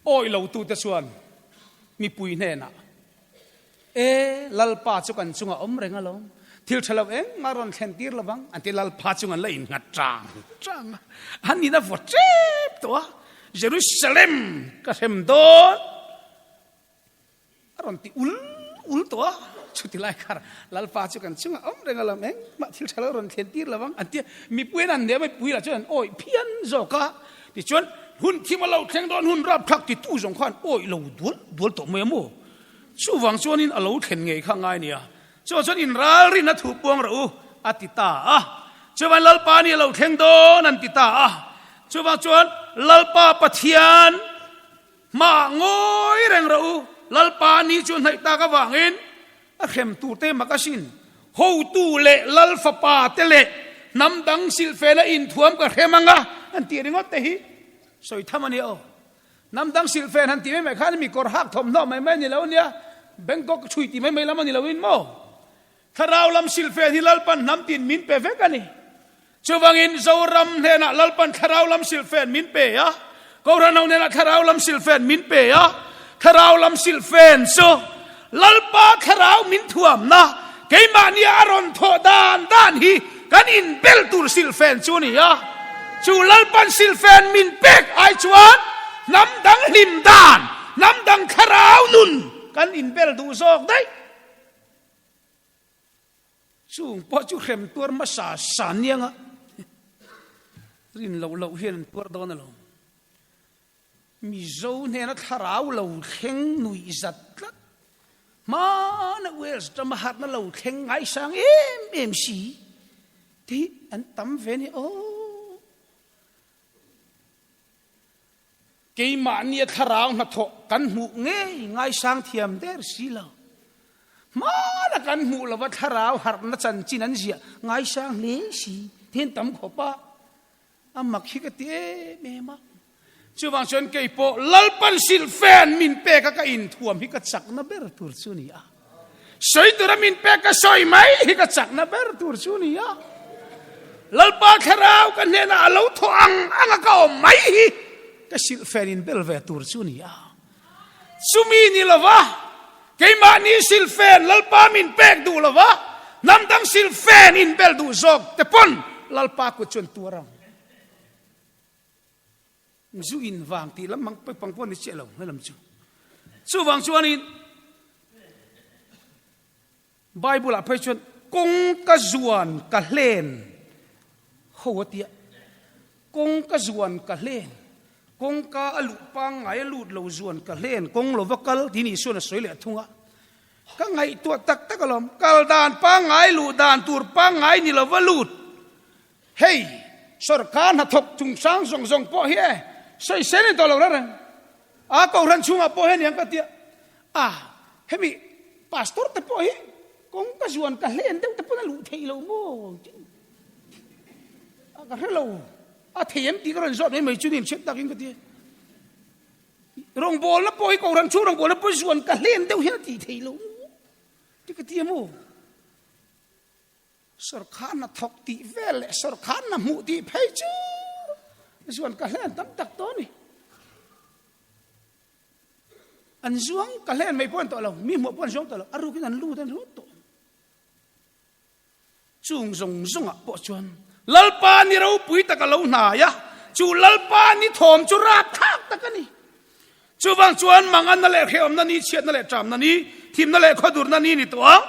Awih lotute chuan mipui hnenah, E, Lalpa chu kan chungah awm reng alawm, thil tha lo engmah rawn thlen tir lo vang, an ti. Lalpa chung an la innghat chang chang a, an in a vaw tep tawh a, Jerusalem ka hrem dawn. A rawn ti ul ul tawh a, chuti lai khar Lalpa chu kan chungah awm reng a lam engmah thil tha lo rawn thlen tir lo vang an ti a, mipui an an nia mipui lah chuan an awih phian zawk a, tichuan hun thim a lo thleng dawn hun rapthlak titu zawng khan awih lo dual dual tawh mai a maw? Chuvang chuanin a lo thlen ngei kha ngai nia, chuvang chuan inralrin a thu puang rawh u a ti ta a, chuvang Lalpa ni a lo thleng dawn an ti ta a, chuvang chuan Lalpa Pathian Hmaah ngawi reng rawh u, Lalpa ni chu hnaih tak avangin a hrem turte mak asin. Hotu leh Lal fapa te leh hnam dang silhfela inthuam ka hrem ang a, an tih ringawt te hi sawi tham a nia aw. Hnam dang silhfen han tih mai mai khan mi kawr hak thawmhnaw mai mai a ni lo ania, Bangkok chhui tih mai mai lam a ni loin maw? Thlarau lam silhfen hi Lalpan hnam tin min pe vek a ni. Chuvangin Zoram hnenah Lalpan thlarau lam silhfen min pe a, Kohhran ho hnenah thlarau lam silhfen min pe a, thlarau lam silhfen chu Lalpa thlarau min thuamna, keimahnia a rawn thawh dan dan hi kan inbel tur silhfen chu a ni a. Chu Lalpan silhfen min pek ai chuan hnam dang hlim dan, hnam dang thlarau nun kan inbel duh zawk daih. Chung pawh chu hrem tuar hmasa sa nianga rin loh loh hian an tuar dawn alawm. Mizo hnena thlarau lo thleng nuih zat tlat, hmana Wales rama harhna lo thleng ngaisang em em si te hi an tam ve nia aw. Keimahnia thlarau hnathawh kan hmuh ngei ngaisang thiam der si lo. Hmana kan hmuh lova thlarau harhna chanchin an ziah ngaisang hle si then tam khawp a, a mak hi ka ti em em a. Chuvang chuan kei pawh Lalpan silhfen min pek a ka inthuam hi ka chakna ber tur chu a ni a. Sawi tura min pek ka sawi mai hi ka chakna ber tur chu a ni a. Lalpa thlarau ka hnenah a lo thaw ang ang a ka awm mai hi ka silhfen in bel ve tur chu a ni a. Chumi ni lova keimahni silhfen Lalpa min pek duh lova Hnam dang silfen inbel duh zawk te pawn Lalpa kut chu an tuar ang. Zu in vang tih lam mang pang pawh ni chiah lo helam chu. Chuvang chuanin Bible ah phei chuan kawng ka zuan ka hlen ho a tia. Kawng ka zuan ka hlen, kawngka a luh pangngai a lut lo zuan ka hlen, kawng lova kal tiin Isuan a sawi leh thung a. Ka ngaihtuah tak tak alawm, kal dan pangngai luh dan tur pangngai ni lova lut. Hei, sorkar hnathawk chungchang zawng zawng pawh hi e, sawisel ni tawh lo reng reng. A kohhran chhungah pawh hian ka tia, a hemi pastor te pawh hi kawng ka zuan ka hlen deuh te pawn a luh theih lo maw? A ka hre lo, a thei em tih ka rawn zawt mai mai chu ni hriat takin ka tia. Rawngbawlna pawh hi kohhran chhung rawngbawlna pawh zuan ka hlen deuh hian a tih theih lo maw? Tih ka tia maw? Sawrkhar hna thawk tih vel leh sawrkhar hna hmuh tih phei chu zuan ka hlen tam tak tawh a ni. An zuang ka hlen mai pawh an tawh lo, mi hmuh pawh an zuang tawh lo, a rukin an lut an lut tawh. Chung zawng zawngah pawh chuan Lalpa ni ropui tak a lo hnai a, chu Lalpa ni thawm chu rapthlak tak a ni. Chuvang chuan manganna leh hrehawmna ni, chhiatna leh ṭamna ni, thimna leh khawdurna ni ni tawh ang.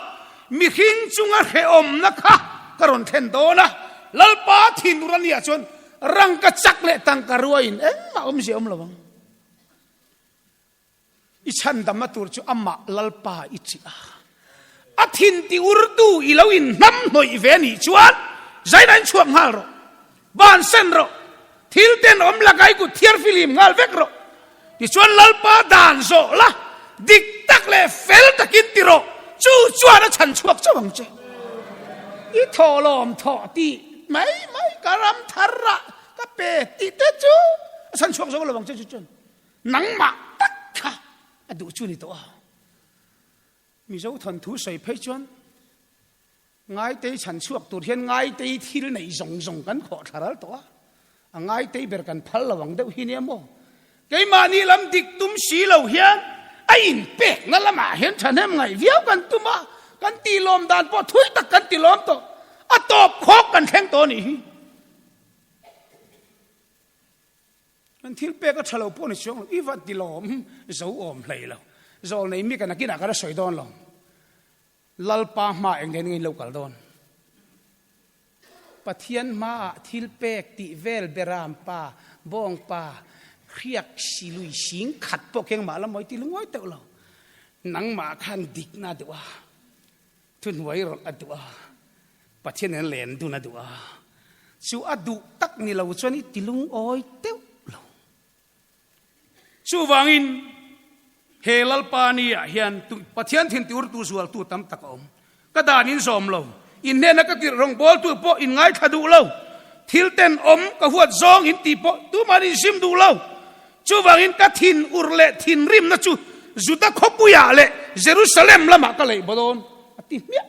Mihring chunga hrehawmna kha ka rawn thlen dawn a, Lalpa thinur a nia chuan rangka chak leh tangka ruaiin engmah awmzia awm lo ang. I chhandamna tur chu amah Lalpa i chih a, a thin ti urtu i lo inhnamhnawih ve nih chuan zaina in chhuak nghal rawh. Ban sen rawh, thil tenawm laka i kut thiar filim nghal vek rawh. Tichuan Lalpa dan zawh la, dik tak leh fel takin ti rawh, chu chuan a chhan chhuak chauh ang che. I thawhlawm thawh tih mai mai ka ram thar ah ka pe tih te chu a chhan chhuak zo lo ang che chu chuan nangmah tak kha a duh chu ni tawh a. Mizo thawnthu sawi phei chuan Ngaitei chhan chhuak tur hian Ngaitei thil neih zawng zawng kan khawh thla ral tawh a, a Ngaitei ber kan phal lo ang deuh hi nia maw? Keimahni lam dik tum si lo hian a inpekna lamah hian thahnem ngaih viau kan tum a, kan tilawm dan pawh thui tak kan tilawm tawh, a tawp khawk kan thleng tawh a nih hi. Kan thil pek a tha lo pawh ni chuang lo, i va tilawm zo awm hlei lo, zawl nei mi ka nakinah ka la sawi dawn lo. Lalpa hma eng nen nge lo kal dawn? Pathian hmaah thil pek tih vel beram pa, bawng pa, hriak silui sing khat pawh keng mah la mawi ti lungawi teuh lo. Nangmah khan dikna a duh a, thuhnuai rawlh a duh a, Pathian nen len dun a duh a, chu a duh tak ni lo chuan i ti lungawi teuh lo. Chuvangin, he Lalpa ni-ah hian Pathian thintiurtu zualtu tam tak a awm. Ka dan in zawm lo, in hnena ka tirh rawngbawltu pawh in ngaithla duh lo, thil tenawm ka huat zawng in tih pawh tuman in sim duh lo. Chuvangin ka thin ur leh thinrimna chu Juda khawpuiah leh Jerusalem lamah ka leih baw dawn, a ti hmiah.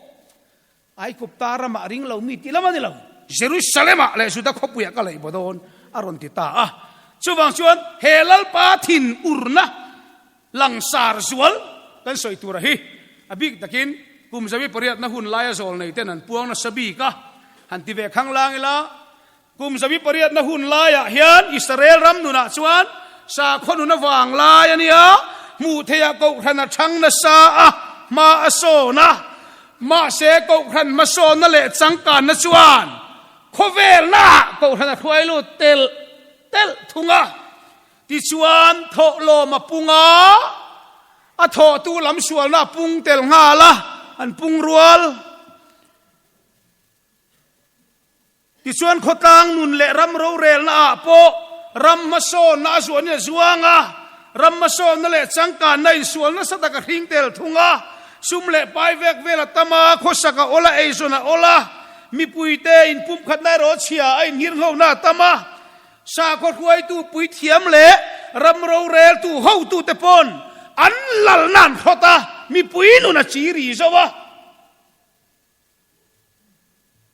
Aigupta ramah ring lo mi tih lam a ni lo. Jerusalem-ah leh Juda khawpuiah ka leih baw dawn, a rawn ti ta a. Chuvang chuan he Lalpa thin urna langsar zual kan sawi tura hi a bik takin kum zawi pariatna hun laia zawl nei ten an puang nasa bik a. Han ti ve khang lang ila, kum zawi pariatna hun laiah hian Israel ram nunah chuan sakhaw nun avang lai a nia, hmuh theiah kohhran a chhang nasa a, hma a sawn a. Mahse, Kohhran hmasawnna leh changkanna chuan khawvelnaah Kohhran a hruai lut telh telh thung a. Tichuan, thawhlawm a pung a, a thawhtu lam sualna a pung tel nghal a, an pung rual. Tichuan khawtlang nun leh ram rorelna ah pawh ram hmasawnna a zuanin a zuang a, ram hmasawnna leh changkanna insual nasa tak a hring tel thung a, sum leh pai vek vel a tam a, khawsak a awl a, eizawn a awl a, mipuite inpumkhatna erawh a chhia a inhirnghona a tam a, sakhaw hruaitu puithiam leh ram roreltu hotute pawn an lalna an hrawt a, mipui nun a chiri zo a.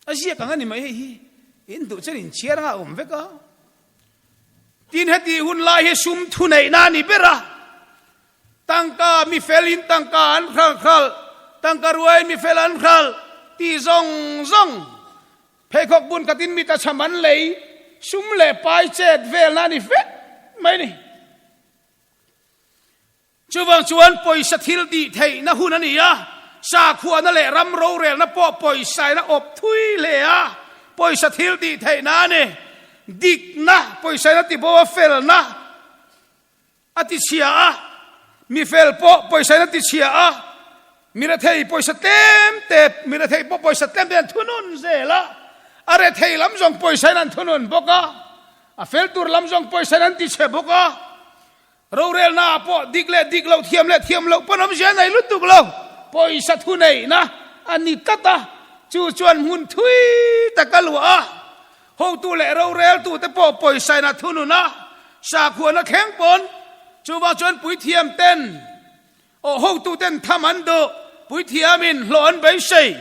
A ziak ang a ni mai hei hi, in duh chuan inchhiar anga a awm vek a. Tin heti hun lai hi sum thuneihna a ni ber a, tangka mi fel in tangka an hral hral, tangka ruai mi fel an hral. Ti zawng zawng pheikhawk bun khatin mi tlachham an lei, sum leh pai chet velna a ni vek mai a ni. Chuvang chuan pawisa thil tih theihna hun a ni a, sakhuana leh ram rorelna pawh pawisain a awp thui hle a, pawisa thil tih theihna a ni. Dikna pawisain a tibo a, felna a ti chhia a, mi fel pawh pawisain a ti chhia a, mi rethei pawisa tlem te, mi rethei pawh pawisa tlem te an thunun zel a, a rethei lam zawng pawisain an thunun bawk a, a fel tur lam zawng pawisain an ti chhe bawk a, rorelna ah pawh dik leh dik loh, thiam leh thiam loh pawn awmzia nei lutuk lo, pawisa thuneihna a ni tlat a, chu chuan hmun thui tak a luah a. Hotu leh roreltute pawh pawisain a thunun a, sakhuana thleng pawn chuvang chuan puithiam ten aw hotuten tham an duh, puithiamin hlawh an beisei,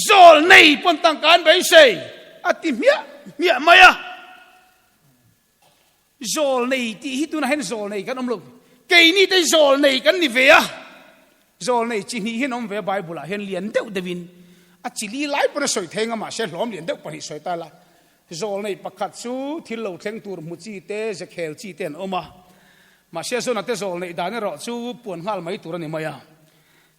zawl nei pawn tangka an beisei a ti hmiah hmiah mai a. Zawl nei tih hi tunah hian zawl nei kan awm lo, keini te zawl nei kan ni ve a, zawl nei chi hnih hian awm ve a Bible ah hian lian deuh deuh in a chi li lai pawn a sawi thei anga mahse hlawm lian deuh pahnih sawi ta la, zawl nei pakhat chu thil lo thleng tur hmu chi te zekhel chi te an awm a, mahse zawn te zawl neih dan erawh chu puan nghal mai tur a ni mai a,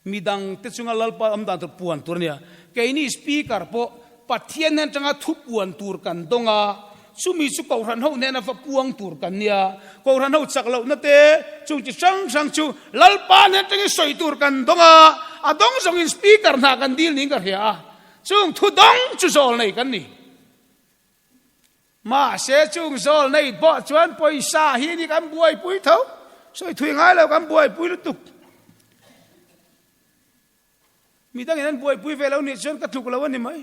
midang te chunga Lalpa awm dan tur puan tur a nia. Keini Speaker pawh Pathian hnen atanga thu puan tur kan dawng a, chumi chu Kohhran ho hnena va puang tur kan nia. Kohhran ho chak lohna te chung chi hrang hrang chu Lalpa hnen atangin sawi tur kan dawng a, a dawng zawngin Speaker hna kan dil niin ka hria a, chung thu dawng chu zawl nei kan ni. Mahse chung zawl nei pawh chuan pawisa hi ni kan buaipui tho, sawi thui ngai lo kan buaipui lutuk. Midangin an buaipui ve lo nih chuan ka tluk lo a ni mai.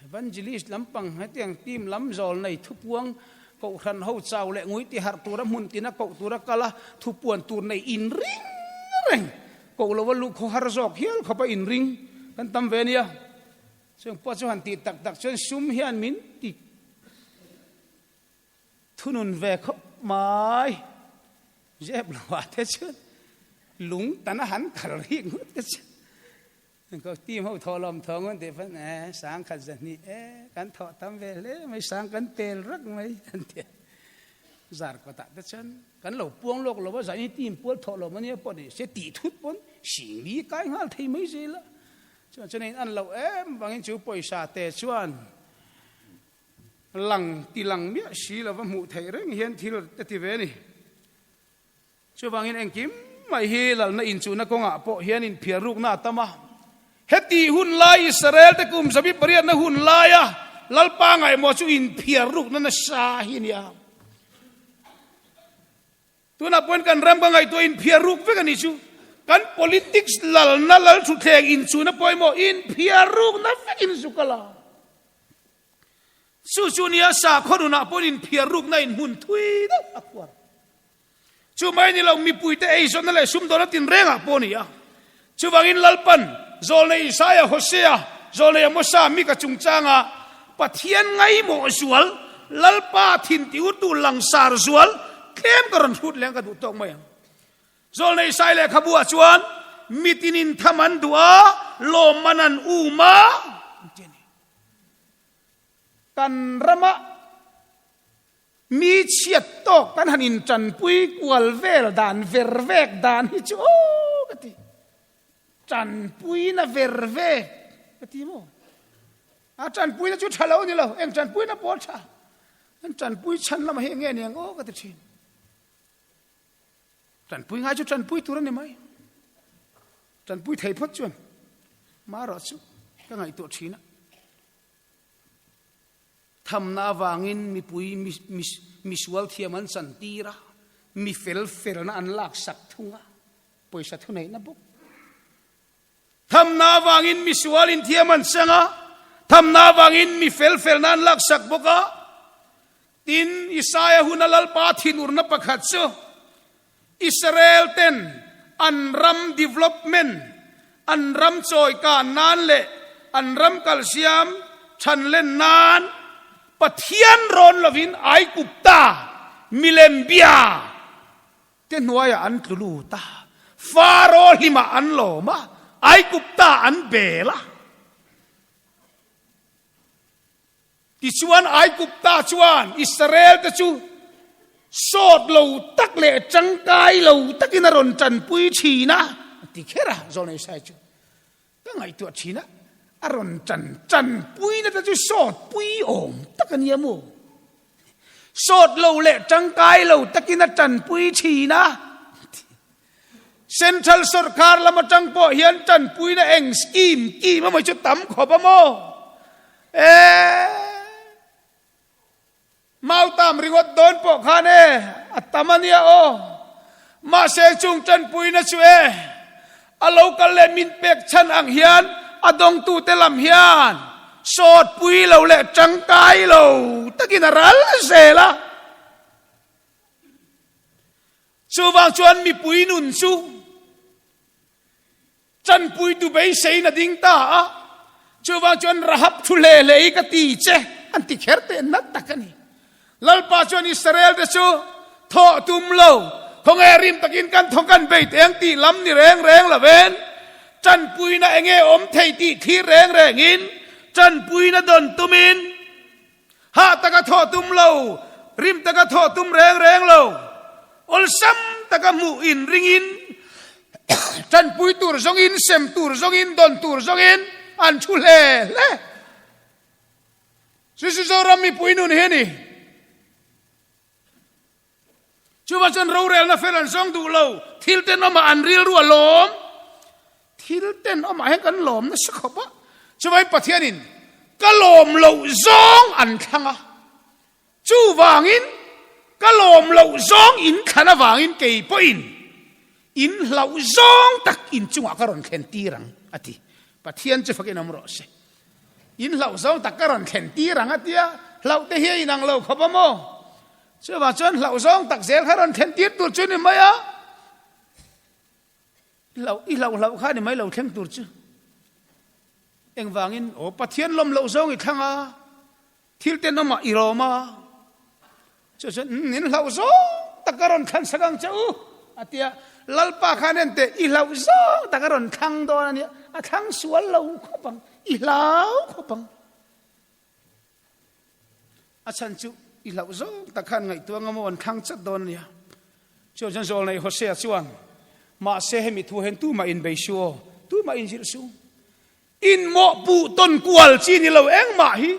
Evangelist lampang hetiang team lam zawl nei thupuang kohhran ho chau leh ngui ti harh tura hmun tina koh tura kal a thupuan tur nei inring reng Koh lo a luh khaw har zawk hial khawp a inring kan tam ve nia. Chung pawh chu han tih tak tak chuan sum hian min ti thunun ve khawp mai. Zep lo ah te chuan lung tan a han kal rik ngawt te chuan ko team ho thawh lawm thawh ngawt tih pawn e sang khat zahnih e kan thawh tam ve hle mai sang kan tel rak mai an ti a. Zar kawtah te chuan Kan lo puang lawk lo a, zaini team pual thawh lo mania pawh ni se tih thut pawn singli kai nghal thei mai zel a. Chuan chuan in an loh em vangin chu pawisa te chuan lang ti lang miah si lova hmuh theih reng hian thil te ti ve a ni. Chuvangin engkim mai hi lalna inchuhna kawngah pawh hian inphiar rukna a tam a. Heti hun lai Israel te kum zabi pariatna hun laia Lalpa ngaihmawh chu inphiar rukna nasa hi a ni a. Tunah pawhin kan ram ka ngaihtuah inphiar ruk vek a nih chu. Kan politics lalna lal thutthleng inchuna pawimawh inphiar rukna vekin zu kal a. Chu chu nia sakhaw nunah pawhin inphiar rukna in hmun thui deuh a khuar. Chu mai ni lo mipuite eizawnna leh sumdawna tinrengah pawh a ni a. Chuvangin Lalpan Zawlnei Isaia, Hosea, Zawlnei Amosa, Mika chungchanga Pathian ngaimawh zual, Lalpa thin tiurtu langsar zual tlem ka rawn hrut leng ka duh tawk mai ang. Zawlnei Isai lehkhabu ah chuan mitinin tham an duh a, lawmman an um a, an ti a ni. Kan ramah Mi chhiat tawk kan han intanpui kual vel dan ver vek dan hi chu aw ka ti. Tanpuina ver vek ka ti maw? A tanpuina chu tha lo ni lo, eng tanpuina pawh a tha. An tanpui chhan lamah hi enge ni ang aw ka ti thin. Tanpui ngai chu tanpui tur a ni mai. Tanpui thei phawt chuan marawh chu ka ngaihtuah thin a. Thamna avangin mipui misual thiam an chantir a, mi fel felna an laksak thung a, pawisa thuneihna bawk. Thamna avangin misual inthiam an chang a, thamna avangin mi fel felna an laksak bawk a. Tin, Isaia huna Lalpa thinurna pakhat chu Israel ten an ram development, an ram chawikan nan leh an ram kalsiam thanlen nan Pathian rawn lovin Aigupta milem bia te hnuaiah an tlu lut a. Faro hlimah an lawm a, Aigupta an bel a. Tichuan Aigupta chuan Israelte chu sawt lo tak leh tangkai lo takin a rawn tanpui thin a, a ti kher a, Zawlnei Isaiah chu. Ka ngaihtuah thin a, a rawn tan tanpuina te chu sawt pui awm tak a nia maw? Sawt lo leh tangkai lo takin a tanpui thin a. Central sorkar lam atang pawh hian tanpuina eng scheme kim emaw chu tam khawp a maw? Eee. Mautam ringawt dawn pawh khan e, a tam a nia aw. Mahse chung tanpuina chu e, a lo kal leh min pek chhan ang hian a dawngtute lam hian sawt pui lo leh tangkai lo takin a ral zel a. Chuvang chuan mipui nun chu Chanpuitu beiseiin a ding ta a, chuvang chuan Rahab thu hle hle hi ka ti che an ti kher teh nat tak a ni. Lalpa chuan Israel te chu thawh tum lo, khawnge rim takin kan thaw kan bei teh ang tih lam ni reng reng lovin, chanpuina enge awm thei tih thlir reng rengin chanpuina dawn tumin hah taka thawh tum lo, rim taka thawh tum reng reng lo, awlsam taka hmuh in ringin tanpui tur zawngin, sem tur zawngin, dawn tur zawngin an thu hle hle. Chu chu Zoram mipui nun hi a ni. Chuvang chuan rorelna fel an zawng duh lo, thil tenawmah an rilru a lawm. Thil tenawmah hian kan lawm nasa khawp a. Chuvangin Pathianin ka lawm loh zawng an thlang a. Chuvangin ka lawm loh zawng in thlan avangin kei pawhin in hlauh zawng tak in chungah ka rawn thlen tir ang a ti. Pathian chu fakin awm rawh se. In hlauh zawng tak ka rawn thlen tir ang a tia, hlauh te hi a inang lo khawp a maw? Chuvang chuan hlauh zawng tak zel kha rawn thlen tir tur chu ni mai a, hlauh i hlauh hlauh kha ni mai lo thleng tur chu. Engvangin aw Pathian lawm loh zawng i thlang a, thil tenawmah i rawm a, chu chuan in hlauh zawng tak ka rawn thlan sak ang che u a tia, Lalpa khan en teh i hlauh zawng tak a rawn thlang dawn a nia, a thlang sual lo khawp ang, i hlau khawp ang. A chhan chu i hlauh zawng tak khan ngaihtuah anga maw an thlang chat dawn a nia. Chuan chuan Zawlnei Hosea chuan, Mahse hemi thu hian tumah inbei su aw, tumah inzilh su. Inmawhpuh tawn kual chi ni lo engmah hi.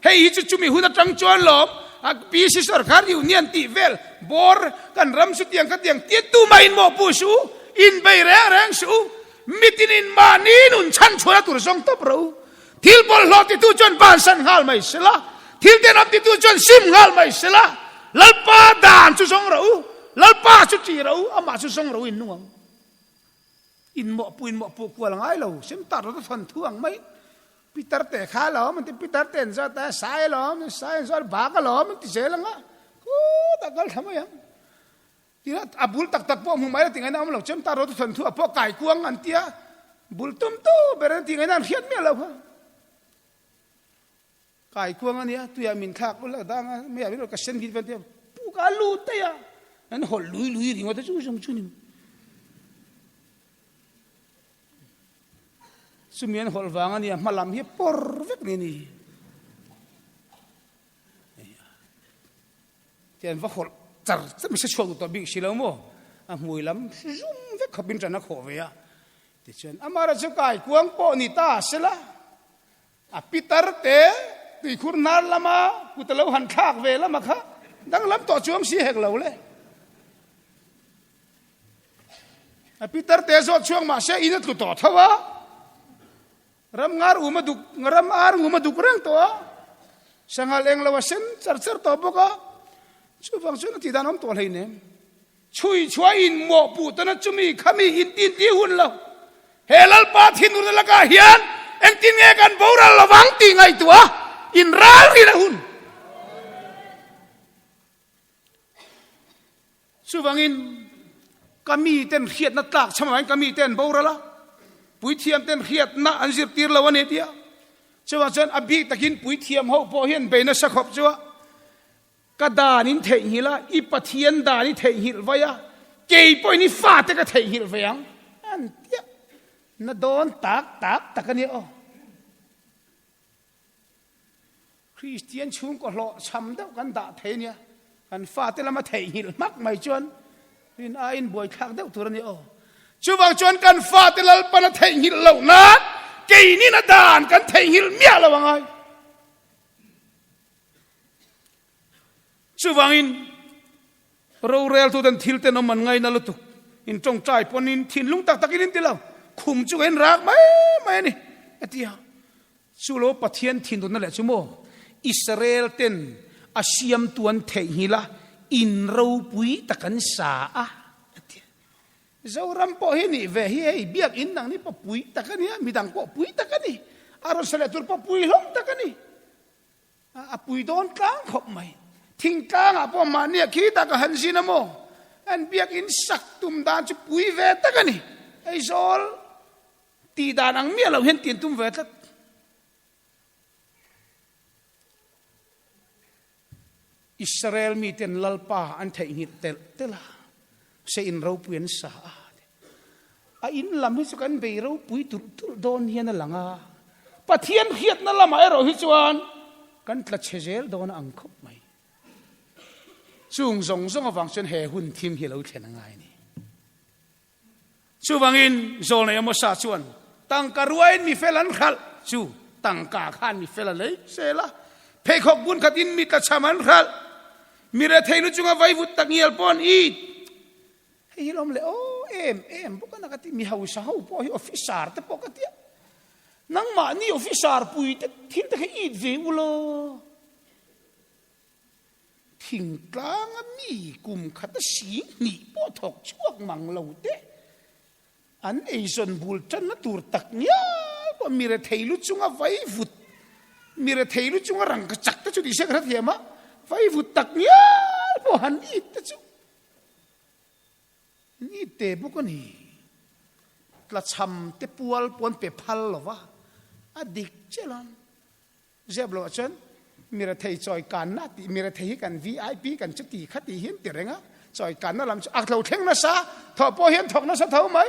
Hei hi chu chumi hun atang chuan lawm a PC sorkar union tih vel bawr kan ram chu tiang kha tiang tia tumah inmawhpuh suh u, inbei reng reng suh u, mitin in mahni nun chhan chhuahna tur zawng tawp rawh u. Thil bawlhhlawh titu chuan bansan nghal mai sela, thil tenawm titu chuan sim nghal mai sela, Lalpa dan chu zawng rawh u, Lalpa chu ṭih rawh u, amah chu zawng rawh u in nung ang. In mawhpuh in mawhpuh kual ngai lo, sim tar rawh thawn thu ang mai. Pitar te kha alawm an ti, pitar te an zawt a, sai alawm, sai an zawt a, bak alawm an ti zel ang a, khutah kal thla mai ang. Tina a bul tak tak pawh hmu mai la ti ngaihna awm lo, chem tar rawh thawn thu a pawh kai kuang an tia, bul tum tu ber an ti ngaihna an hriat miah lo kha. Kai kuang a nia, tuiah min thlak ul a dang a, meiah min rawn ka sen vit vel tia, puk a lut daih a, an hawlh lui lui ringawt a chu zawng chu ni. Chumi an hawlh vang a nia, hma lam hi pawr vek ni a ni. Tian va hawlh char char mai se chhuak duh tawh bik si lo maw, a hmui lam zum vek khawpin ṭan a khawh ve a. Tichuan amaherawhchu kai kuang pawh ni ta sela, A pitar te tuikhur hnar lama kut a lo han thlak ve lama kha danglam tawh chuang si hek lo le. A pitar te zawt chhuak mah se in a tlu tawh tho a, ram ngar um a duk, ram ar ngum a duk reng tawh a, sanghal eng lo a sen char char tawh bawk a, chuvang chuan a tih dan awm tawh hleinem. Chhui chhuah in mawhpuh tana chumi khami in tin ti hun lo. He Lalpa thinurna lakah hian engtin nge kan boral lovang tih ngaihtuah in ral rin a hun. Chuvangin ka miten hriatna tlak chham avangin ka mite an boral a, puithiamten hriatna an zirtir lo a ni tia. Chuvang chuan a bik takin puithiam ho pawh hian bei nasa khawp chu a. Ka dan in theihnghilh a, i Pathian dan i theihnghilh vai a, kei pawhin i fate ka theihnghilh ve ang. Na dawn tak tak tak a nia aw. Kristian chhungkaw hlawh chham deuh kan dah thei nia. Kan fate lama theihnghilh hmak mai chuan rin aiin buaithlak deuh tur a ni aw. Chuvang chuan kan fate Lalpan a theihnghilh loh nan keinin a dan kan theihnghilh miah lo a ngai. Chuvangin roreltuten thil tenawm an ngaina lutuk in tawngtai pawnin thinlung tak takin in ti lo, khum chu ka inrak mai mai a ni a ti a. Chu lo Pathian thinrutna leh chu maw Israel ten a siamtu an theihnghilh a, in ropui tak an sa a a ti a. Zoram pawh hi nih ve hi hei biakinn nang ni pawh pui tak a ni a, midang pawh pui tak a ni, a rawn sa leh tur pawh pui hlawm tak a ni. A pui dawn tlang khawp mai. Thingtlangah pawh mahnia khi tak a han zin a maw? An biakinn sak tum dan chu pui ve tak a ni. Aizawl tih dan ang miah lo hian tin tum ve tlat. Israel miten Lalpa an theihnghilh telh telh a, se in ropui an sa a. A in lam hi chu kan bei ropui tulh tulh dawn hian a lang a, Pathian hriatna lamah erawh hi chuan kan tla chhe zel dawn a ang khawp mai. Chung zawng zawng avang chuan he hun thim hi a lo thlen a ngai a ni. Chuvangin Zawlnei Amosa chuan, Tangka ruaiin mi fel an hralh chu tangka khan mi fel a lei zel a, pheikhawk bun khatin mi tlachham an hralh, mi rethei lu chunga vaivut tak ngial pawh an it. Hei hi lawm le aw em em bawk a na ka ti, mi hausa ho pawh hi officer te pawh ka tia, nangmahni officer pui te thil te kha it ve u law. Thingtlanga mi kum khata sing hnih pawh thawk chhuak mang lo te, an eizawn bul tanna tur tak ngial pawh mi rethei lu chunga vaivut, mi rethei lu chunga rangka chak te chu tih se ka hrethiam a, vaivut tak ngial pawh han it te chu an it te bawk a ni. Tlachham te pual pawh an pe phal lo va, a dik chiah lo. Zep loh chuan mi rethei chawi kanna tih mi rethei hi kan vip kan chu ti kha ti hian ti reng a, chawi kanna lam chu a tlo thleng nasa, thawh pawh hian thawk nasa tho mai,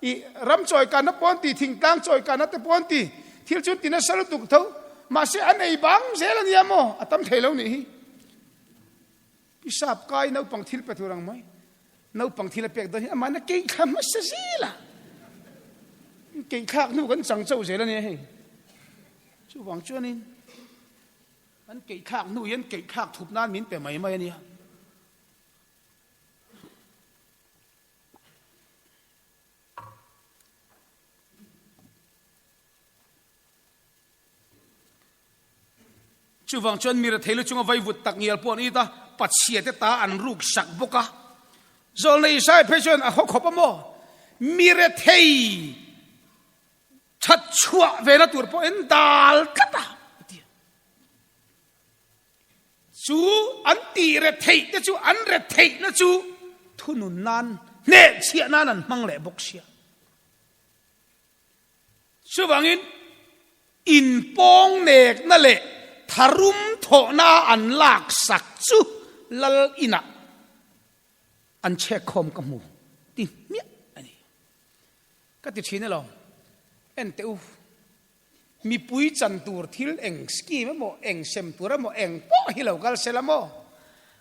ih ram chawi kanna pawh an ti, thingtlang chawi kanna te pawh an ti, thil chu ti nasa lutuk tho, mahse an ei bang zel a nia maw, a tam thei lo nih hi. Pi sap kai naupang thil pe tur ang mai, naupang thil a pek dawn hian amahna keithla hmasa zel a, keithlak hnu kan chang chauh zel a nia hei. Chuvang chuanin an keihthlak hnu hian keihthlak thup nan min pe mai mai a nia. Chuvang chuan mi rethei lu chunga vaivut tak ngial pawh an it a, pachhia te ta an ruk sak bawk a. Zawlnei Isaiah phei chuan a haw khawp a maw? Mi rethei That chhuah ve na tur pawh in dal tlat a, a ti a. Chu an tih retheih te chu an retheihna chu thunun nan, hnehchhiah nan an hmang leh bawk sia. Chuvangin inpawng nekna leh tharum thawhna an laksak chu lal inah an chhekkhawm ka hmu ti hmiah a ni. Ka ti thin alawm. En teh u, mipui chan tur thil eng scheme emaw, eng sem tur emaw, eng pawh hi lo kal sela maw?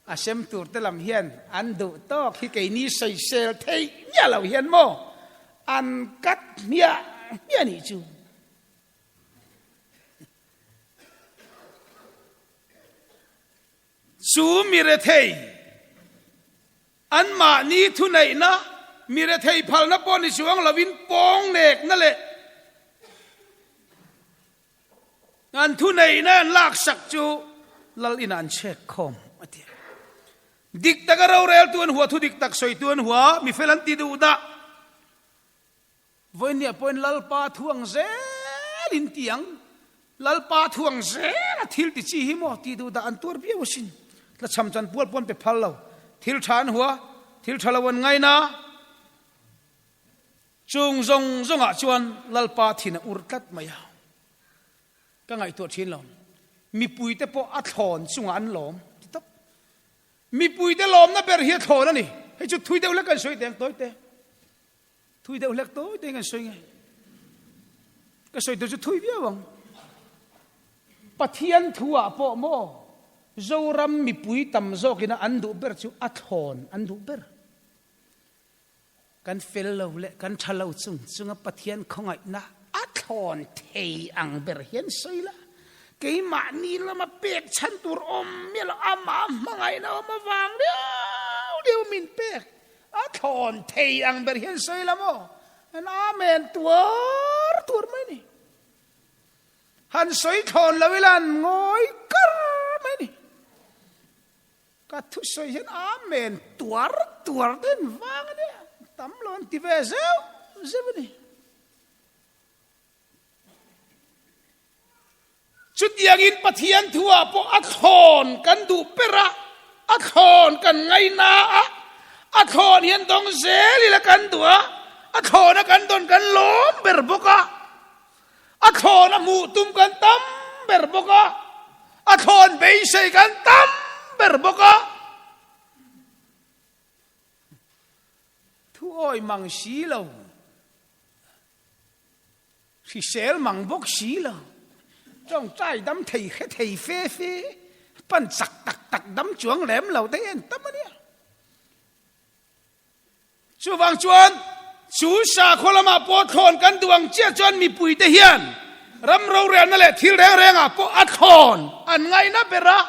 A sem tur te lam hian an duh tawk hi keini sawisel theih miah lo hian maw an kat hmiah hmiah nih chu. Chu mi rethei Anmahni thuneihna, mi rethei phalna pawh ni chuang lovin pawng nekna leh an thuneihna an laksak chu Lal inah an chhek khawm a ti a. Dik taka roreltu an hua, thu dik tak sawitu an hua, mi fel an ti duh dah. Vawinia pawhin Lalpa thu ang zel in ti ang, Lalpa thu ang zel a thil ti chi hi maw tih duh dah an tuar viau asin. Tlachham chan pual pawn pe phal lo, thil tha an hua, thil tha lo an ngaina. Chung zawng zawngah chuan Lalpa thin a ur tlat mai a. Ka ngaihtuah thin lo, mipuite pawh a thlawn chungah an lawm ti tawp. Mipuite lawmna ber hi a thlawn a ni. Hei chu thui deuh hlek kan sawi teng tawi te. Thui deuh hlek tawi te kan sawi nge. Ka sawi tur chu thui viau ang. Pathian thu ah pawh maw Zoram mipui tam zawkina an duh ber chu a thlawn an duh ber. Kan fel lo leh kan tha lo chung chunga Pathian khawngaihna a thlawn thei ang ber hian sawi la, keimahni lama pek chhan tur awm miah lo, amah hmangaihna awm avang liau liau min pek a thlawn thei ang ber hian sawi la maw? An Amen tuar tuar mai ni. Han sawi thlawn lo ila an ngawi kar mai ni. Ka thusawi hian Amen tuar tuar den vang a nia, tam lo an ti ve zeuh zeuh a ni. Chutiangin Pathian thuah pawh a thlawn kan duh ber a, a thlawn kan ngaina a, a thlawn hian dawng zel ila kan duh a, a thlawna kan dawn kan lawm ber bawk a. A thlawn a hmuh tum kan tam ber bawk a, a thlawn beisei kan tam ber bawk a. Thu awi mang si lo, hrisel mang bawk si lo, tawngtai dam thei hre thei fe fe, pan chak tak tak dam chuang lem lo te hi an tam a nia. Chuvang chuan chu sakhaw lamah pawh thlawn kan duh ang chiah chuan mipuite hian ram rorelna leh thil reng rengah pawh a thlawn an ngaihna ber a.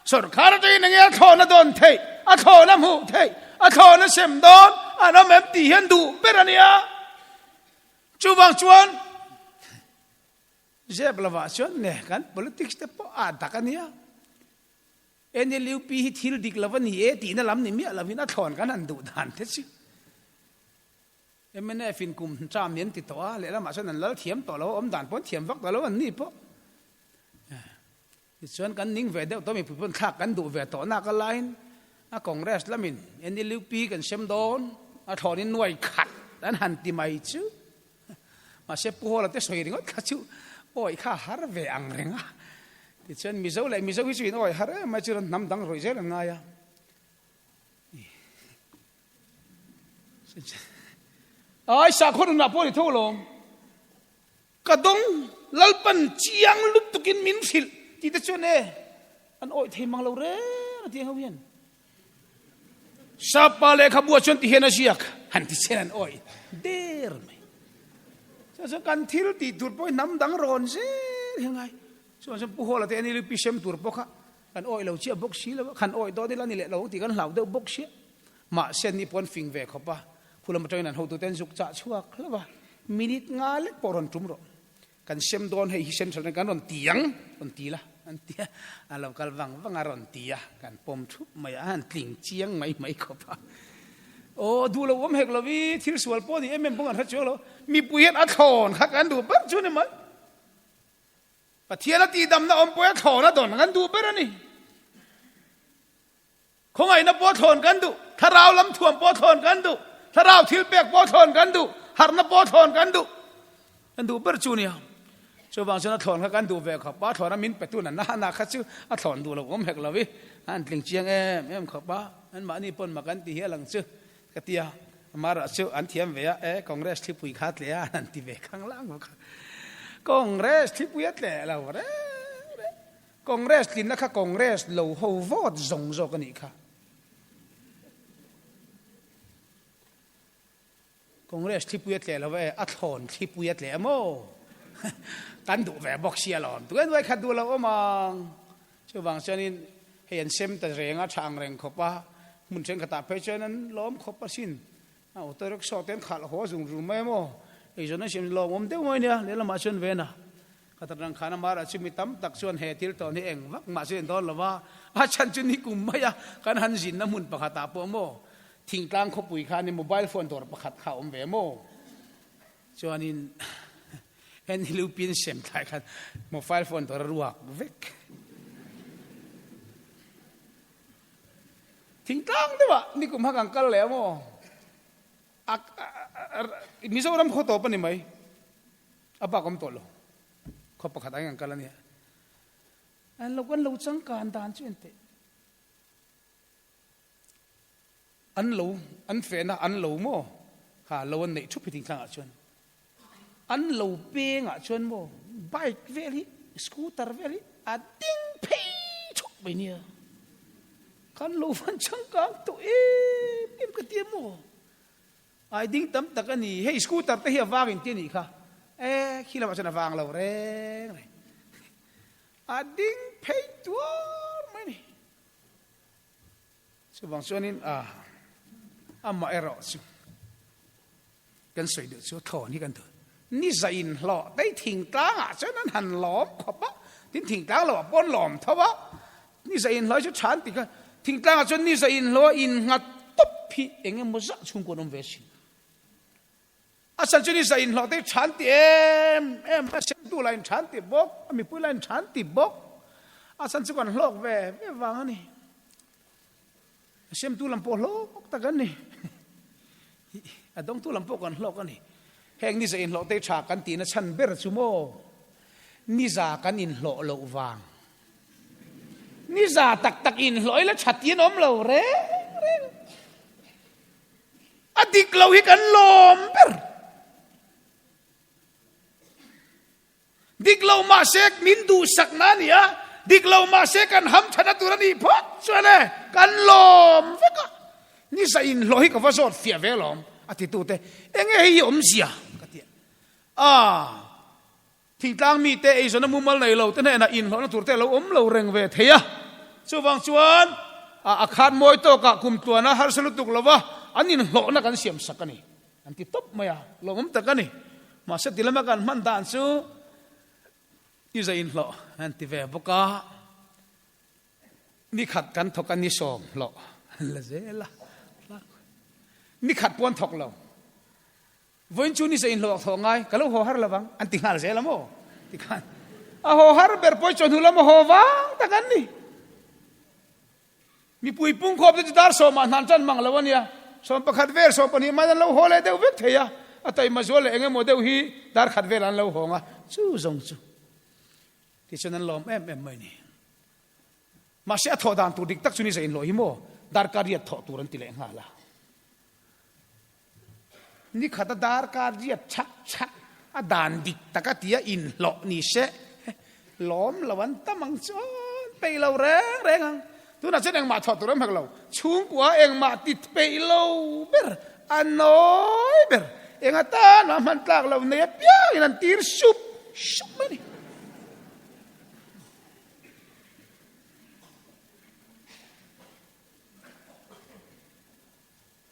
Sorkar atangin enge a thlawn a dawn theih, a thlawn a hmuh theih, a thlawn a sem dawn an awm em tih hian duh ber a nia. Chuvang chuan zep lovah chuan ne kan politics te pawh a dak a nia. NLUP hi thil dik lo a ni e tihna lam ni miah lovin a thlawn kan han duh dan te chu mnf in kum ṭam ni an ti tawh a, lehlamah chuan an lal thiam tawh lo a, awm dan pawh an thiam vak tawh lo an ni pawh. Tichuan kan ning ve deuh tawh mipui pawn thlak kan duh ve tawh nak a laiin a Congress lamin NLUP kan sem dawn a thlawnin nuai khat an han ti mai chu. Mahse Pu Hawla te sawi ringawt kha chu awi kha har ve ang reng a. Tichuan Mizo leh Mizo hi chu in awi har em mai chu hnam dang rawih zel an ngai a. Ai sakhaw nunah pawh ni tho alawm. Ka dawng Lalpan chiang lutukin min hrilh tih te chuan e an awi thei mang lo reng a ti ang ho hian. Sapa lehkhabu ah chuan ti hian a ziak han ti chen an awi der mai. Chuan chuan kan thil tih tur pawh hi hnam dang rawn zel hi ngai. Chuan chuan Pu Hawla te ani pi sem tur pawh kha kan awi lo chiah bawk si lo a, kan awi dawn ila ni leh lo tih kan hlau deuh bawk sia. Mahse ni pawh an fing ve khawp a, khulam atangin an hotute an zuk chah chhuak hlauh a, minute nga lek pawh rawn tum rawh. Kan sem dawn hei hi central in kan rawn ti ang, rawn ti la, an ti a, a lo kal vang vang a rawn ti a, kan pawm thup mai a, an tling chiang mai mai khawp a. Aw, duh lo awm hek lo i, thil sual pawh ni em em pawh kan hre chuang lo, mipui hian a thlawn kha kan duh ber chu ni mai. Pathian a tihdamna awm pawh hi a thlawn a dawn kan duh ber a ni. Khawngaihna pawh thlawn kan duh, thlarau lam thuam pawh thlawn kan duh, thlarau thilpek pawh thlawn kan duh, harhna pawh thlawn kan duh. Kan duh ber chu nia. Chuvang chuan a thlawn kha kan duh ve khawp a, thlawn a min petu na na kha chu a thlawn duh lo awm hek lo i, a an tling chiang em em khawp a, anmahni pawn mak an ti hial ang chu ka ti a, amaherawh chu an thiam ve a, e Congress thlipui kha a tle a an ti ve khanglang bawk a, Congress thlipui a tle lo reng reng. Congress tlinna kha Congress lo ho vote zawng zawk a nih kha. Congress thlipui a tleh lo e, a thlawn thlipui a tleh maw? Kan duh ve bawk sia lawm. Tunge nuai khat duh lo awm ang. Chuvang chuanin hei an sem ta reng a, tha ang reng khawp a, hmun thenkhatah phei chuan an lawm khawp asin. A auto rickshaw te an khalh haw zung zung mai maw? Eizawn an siam lawm awm deuh mai nia, lehlamah chuan ven a. Ka rang khan amah chu mi tam tak chuan he thil tawn hi eng vak mah chu en dawn lo va, a chhan chu ni kum mai a, kan han zinna hmun pakhatah pawh maw thingtlang khawpui khan i mobile phone dawr pakhat kha a awm ve maw? Chuanin NLUP in sem thlai khan mobile phone dawr a ruak vek. Thingtlang deuhah ni kum ha kan kal leh a maw? Mizoram khaw tawp a ni mai. A bak awm tawh lo. Khaw pakhat ang an kal a nia. An lo an lo changkan dan chu enteh. An lo an fehna an lo maw? Kha lo an neih thup hi thingthlangah chuan. An lo pengah chuan maw bike vel hi scooter vel hi a ding phei chhuak mai nia. Kan lo van changkang tawh em em ka ti a maw. Ai ding tam tak a ni, hei scooter te hi a vang in ti a nih kha. E khi lamah chuan a vang lo reng reng. A ding phei tuar mai a ni. Chuvang chuanin a amah erawh chu kan sawi duh chu thlawn hi kan duh. Ni zah in hlawh tei thingtlangah chuan an han lawm khawp a, tin thingtlang lohah pawh an lawm tho a. Ni zah in hlawh hi chu tha an ti kha. Thingtlangah chuan ni zah in hlawh a innghat tawp hi eng emaw zah chhungkaw an awm ve thin. A chhan chu ni zah in hlawh te hi tha an ti em em a, siamtu lah in tha an ti bawk, a mipui lah in tha an ti bawk. A chhan chu kan hlawk ve ve vang a ni. A siamtu lam pawh hlawk tak an ni. A dawngtu lam pawh kan hlawk a ni. Heng ni zah in hlawh te hi tha kan tihna chhan ber chu maw? Ni za kan inhlawh loh vang. Ni za tak tak inhlawh ila tha ti an awm lo reng reng. A dik lo hi kan lawm ber. Dik lo mahse min duhsakna a ni a, dik lo mahse kan hamthatna tur a nih phawt chuan e, kan lawm vek a. Ni za inhlawh hi ka va zawt fiah ve alawm, a titute. Enge hei hi awmzia? ka ti a. Aaa. Thingtlang mite eizawnna mumal nei lo te hnenah inhlawhna tur te a lo awm lo reng ve thei a. Chuvang chuan a khat mawi tawkah kum tluana harsa lutuk lova an inhlawhna kan siam sak a ni. An ti tawp mai a, lawmawm tak a ni. Mahse ti lama kan hman dan chu i za inhlawh an ti ve bawk a. Ni khat kan thawk a ni sawm hlawh an la zel a. Ni khat pawh an thawk lo. Vawiin chu nisa inhlawh thawh ngai, ka lo haw har lovang, an ti nghal zel a maw? Tikhan a haw har ber pawh chawhnu lam a haw vang tak an ni. Mipui pungkhawp te chu dar sawmah hnan tan mang lo a nia, 11 vel 12 man an lo haw leh deuh vek thei a, a taima zual leh eng emaw deuh hi dar khat vel an lo hawng a, chu zawng chu tichuan an lawm em em mai ni. Mahse a thawh dan tur dik tak chu nisa inhlawh hi maw darkar riat thawh tur an ti leh nghal a. Ni khat a darkar riat chhak chhak a dan dik tak a tia inhlawh ni se lawm lo an tam ang chuan peih lo reng reng ang. Tunah chuan engmah thawh tur an hek lo. Chhungkua engmah ti peih lo ber a nawi ber. Eng atan mah hman tlak lo nei apiangin an tir sup sup mai a ni.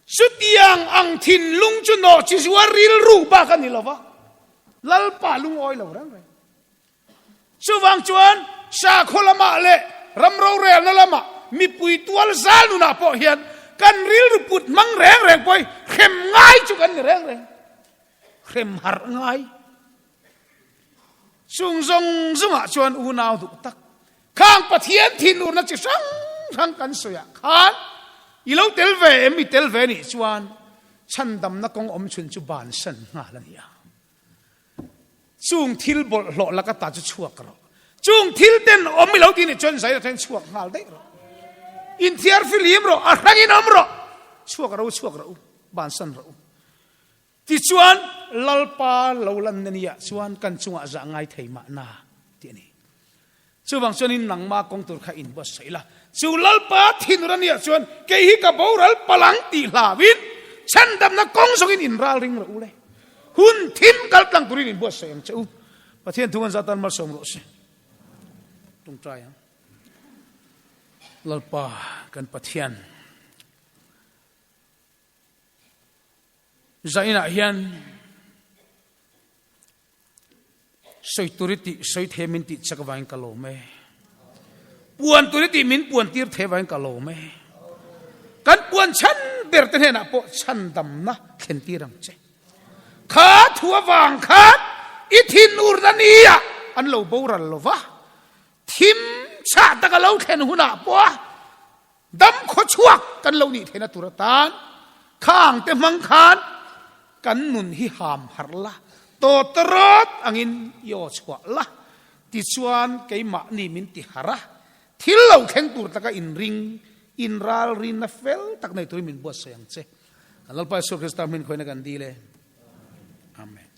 Chutiang ang thinlung chu nawhchi zuar rilru bak a ni lo va, Lalpa lungawi lo reng reng. Chuvang chuan sakhaw lamah leh ram rorelna lamah mipui tual zal nunah pawh hian kan rilru put hmang reng reng pawh hi hrem ngai chu kan ni reng reng. Hrem harh ngai. Chung zawng zawngah chuan unau duh tak khang Pathian thinurna chi hrang hrang kan sawiah khan i lo tel ve em i tel ve nih chuan chhandamna kawng awm chhun chu bansan nghal a ni a. Chung thil bawlhhlawh laka ta chu chhuak rawh. Chung thil ten awm i lo ti nih chuan zai atangin chhuak nghal daih rawh. Inthiar fihlim rawh, a hrangin awm rawh. Chhuak ro chhuak rawh u, bansan rawh u. Tichuan, Lalpa lo lanna niah chuan kan chungah zah ngai thei mahna tih a ni. Chuvang chuanin nangma kawng tur kha inbuatsaih la. Chu Lalpa thinur a niah chuan kei hi ka boral palang tih hlauin chhandamna kawng zawngin inral ring rawh u le. Hun thim kal tlang turin inbuatsaih ang che u. Pathian thu kan zah tan malsawm rawh se. Tawngtai ang. Lalpa kan Pathian. Zainah hian sawi tur i tih sawi thei min tih chak avangin ka lawm e. Puan tur i tih min puan tir thei avangin ka lawm e. Kan puan chhan ber te hnenah pawh chhandamna thlen tir ang che. Kha thu avang khan i thinurna nia an lo boral lova, thim chhah taka lo thlen hunah pawh Dam khawchhuak kan lo nih theihna tur atan khang te hmang khan kan nun hi ham harh la, tawtawrawt angin i aw chhuah la, tichuan keimahni min ti harh a, thil lo thleng tur taka inring, inralrinna fel tak nei turin min buatsaih ang che. Kan Lalpa Isua Krista hmin khawina kan dil e. Amen.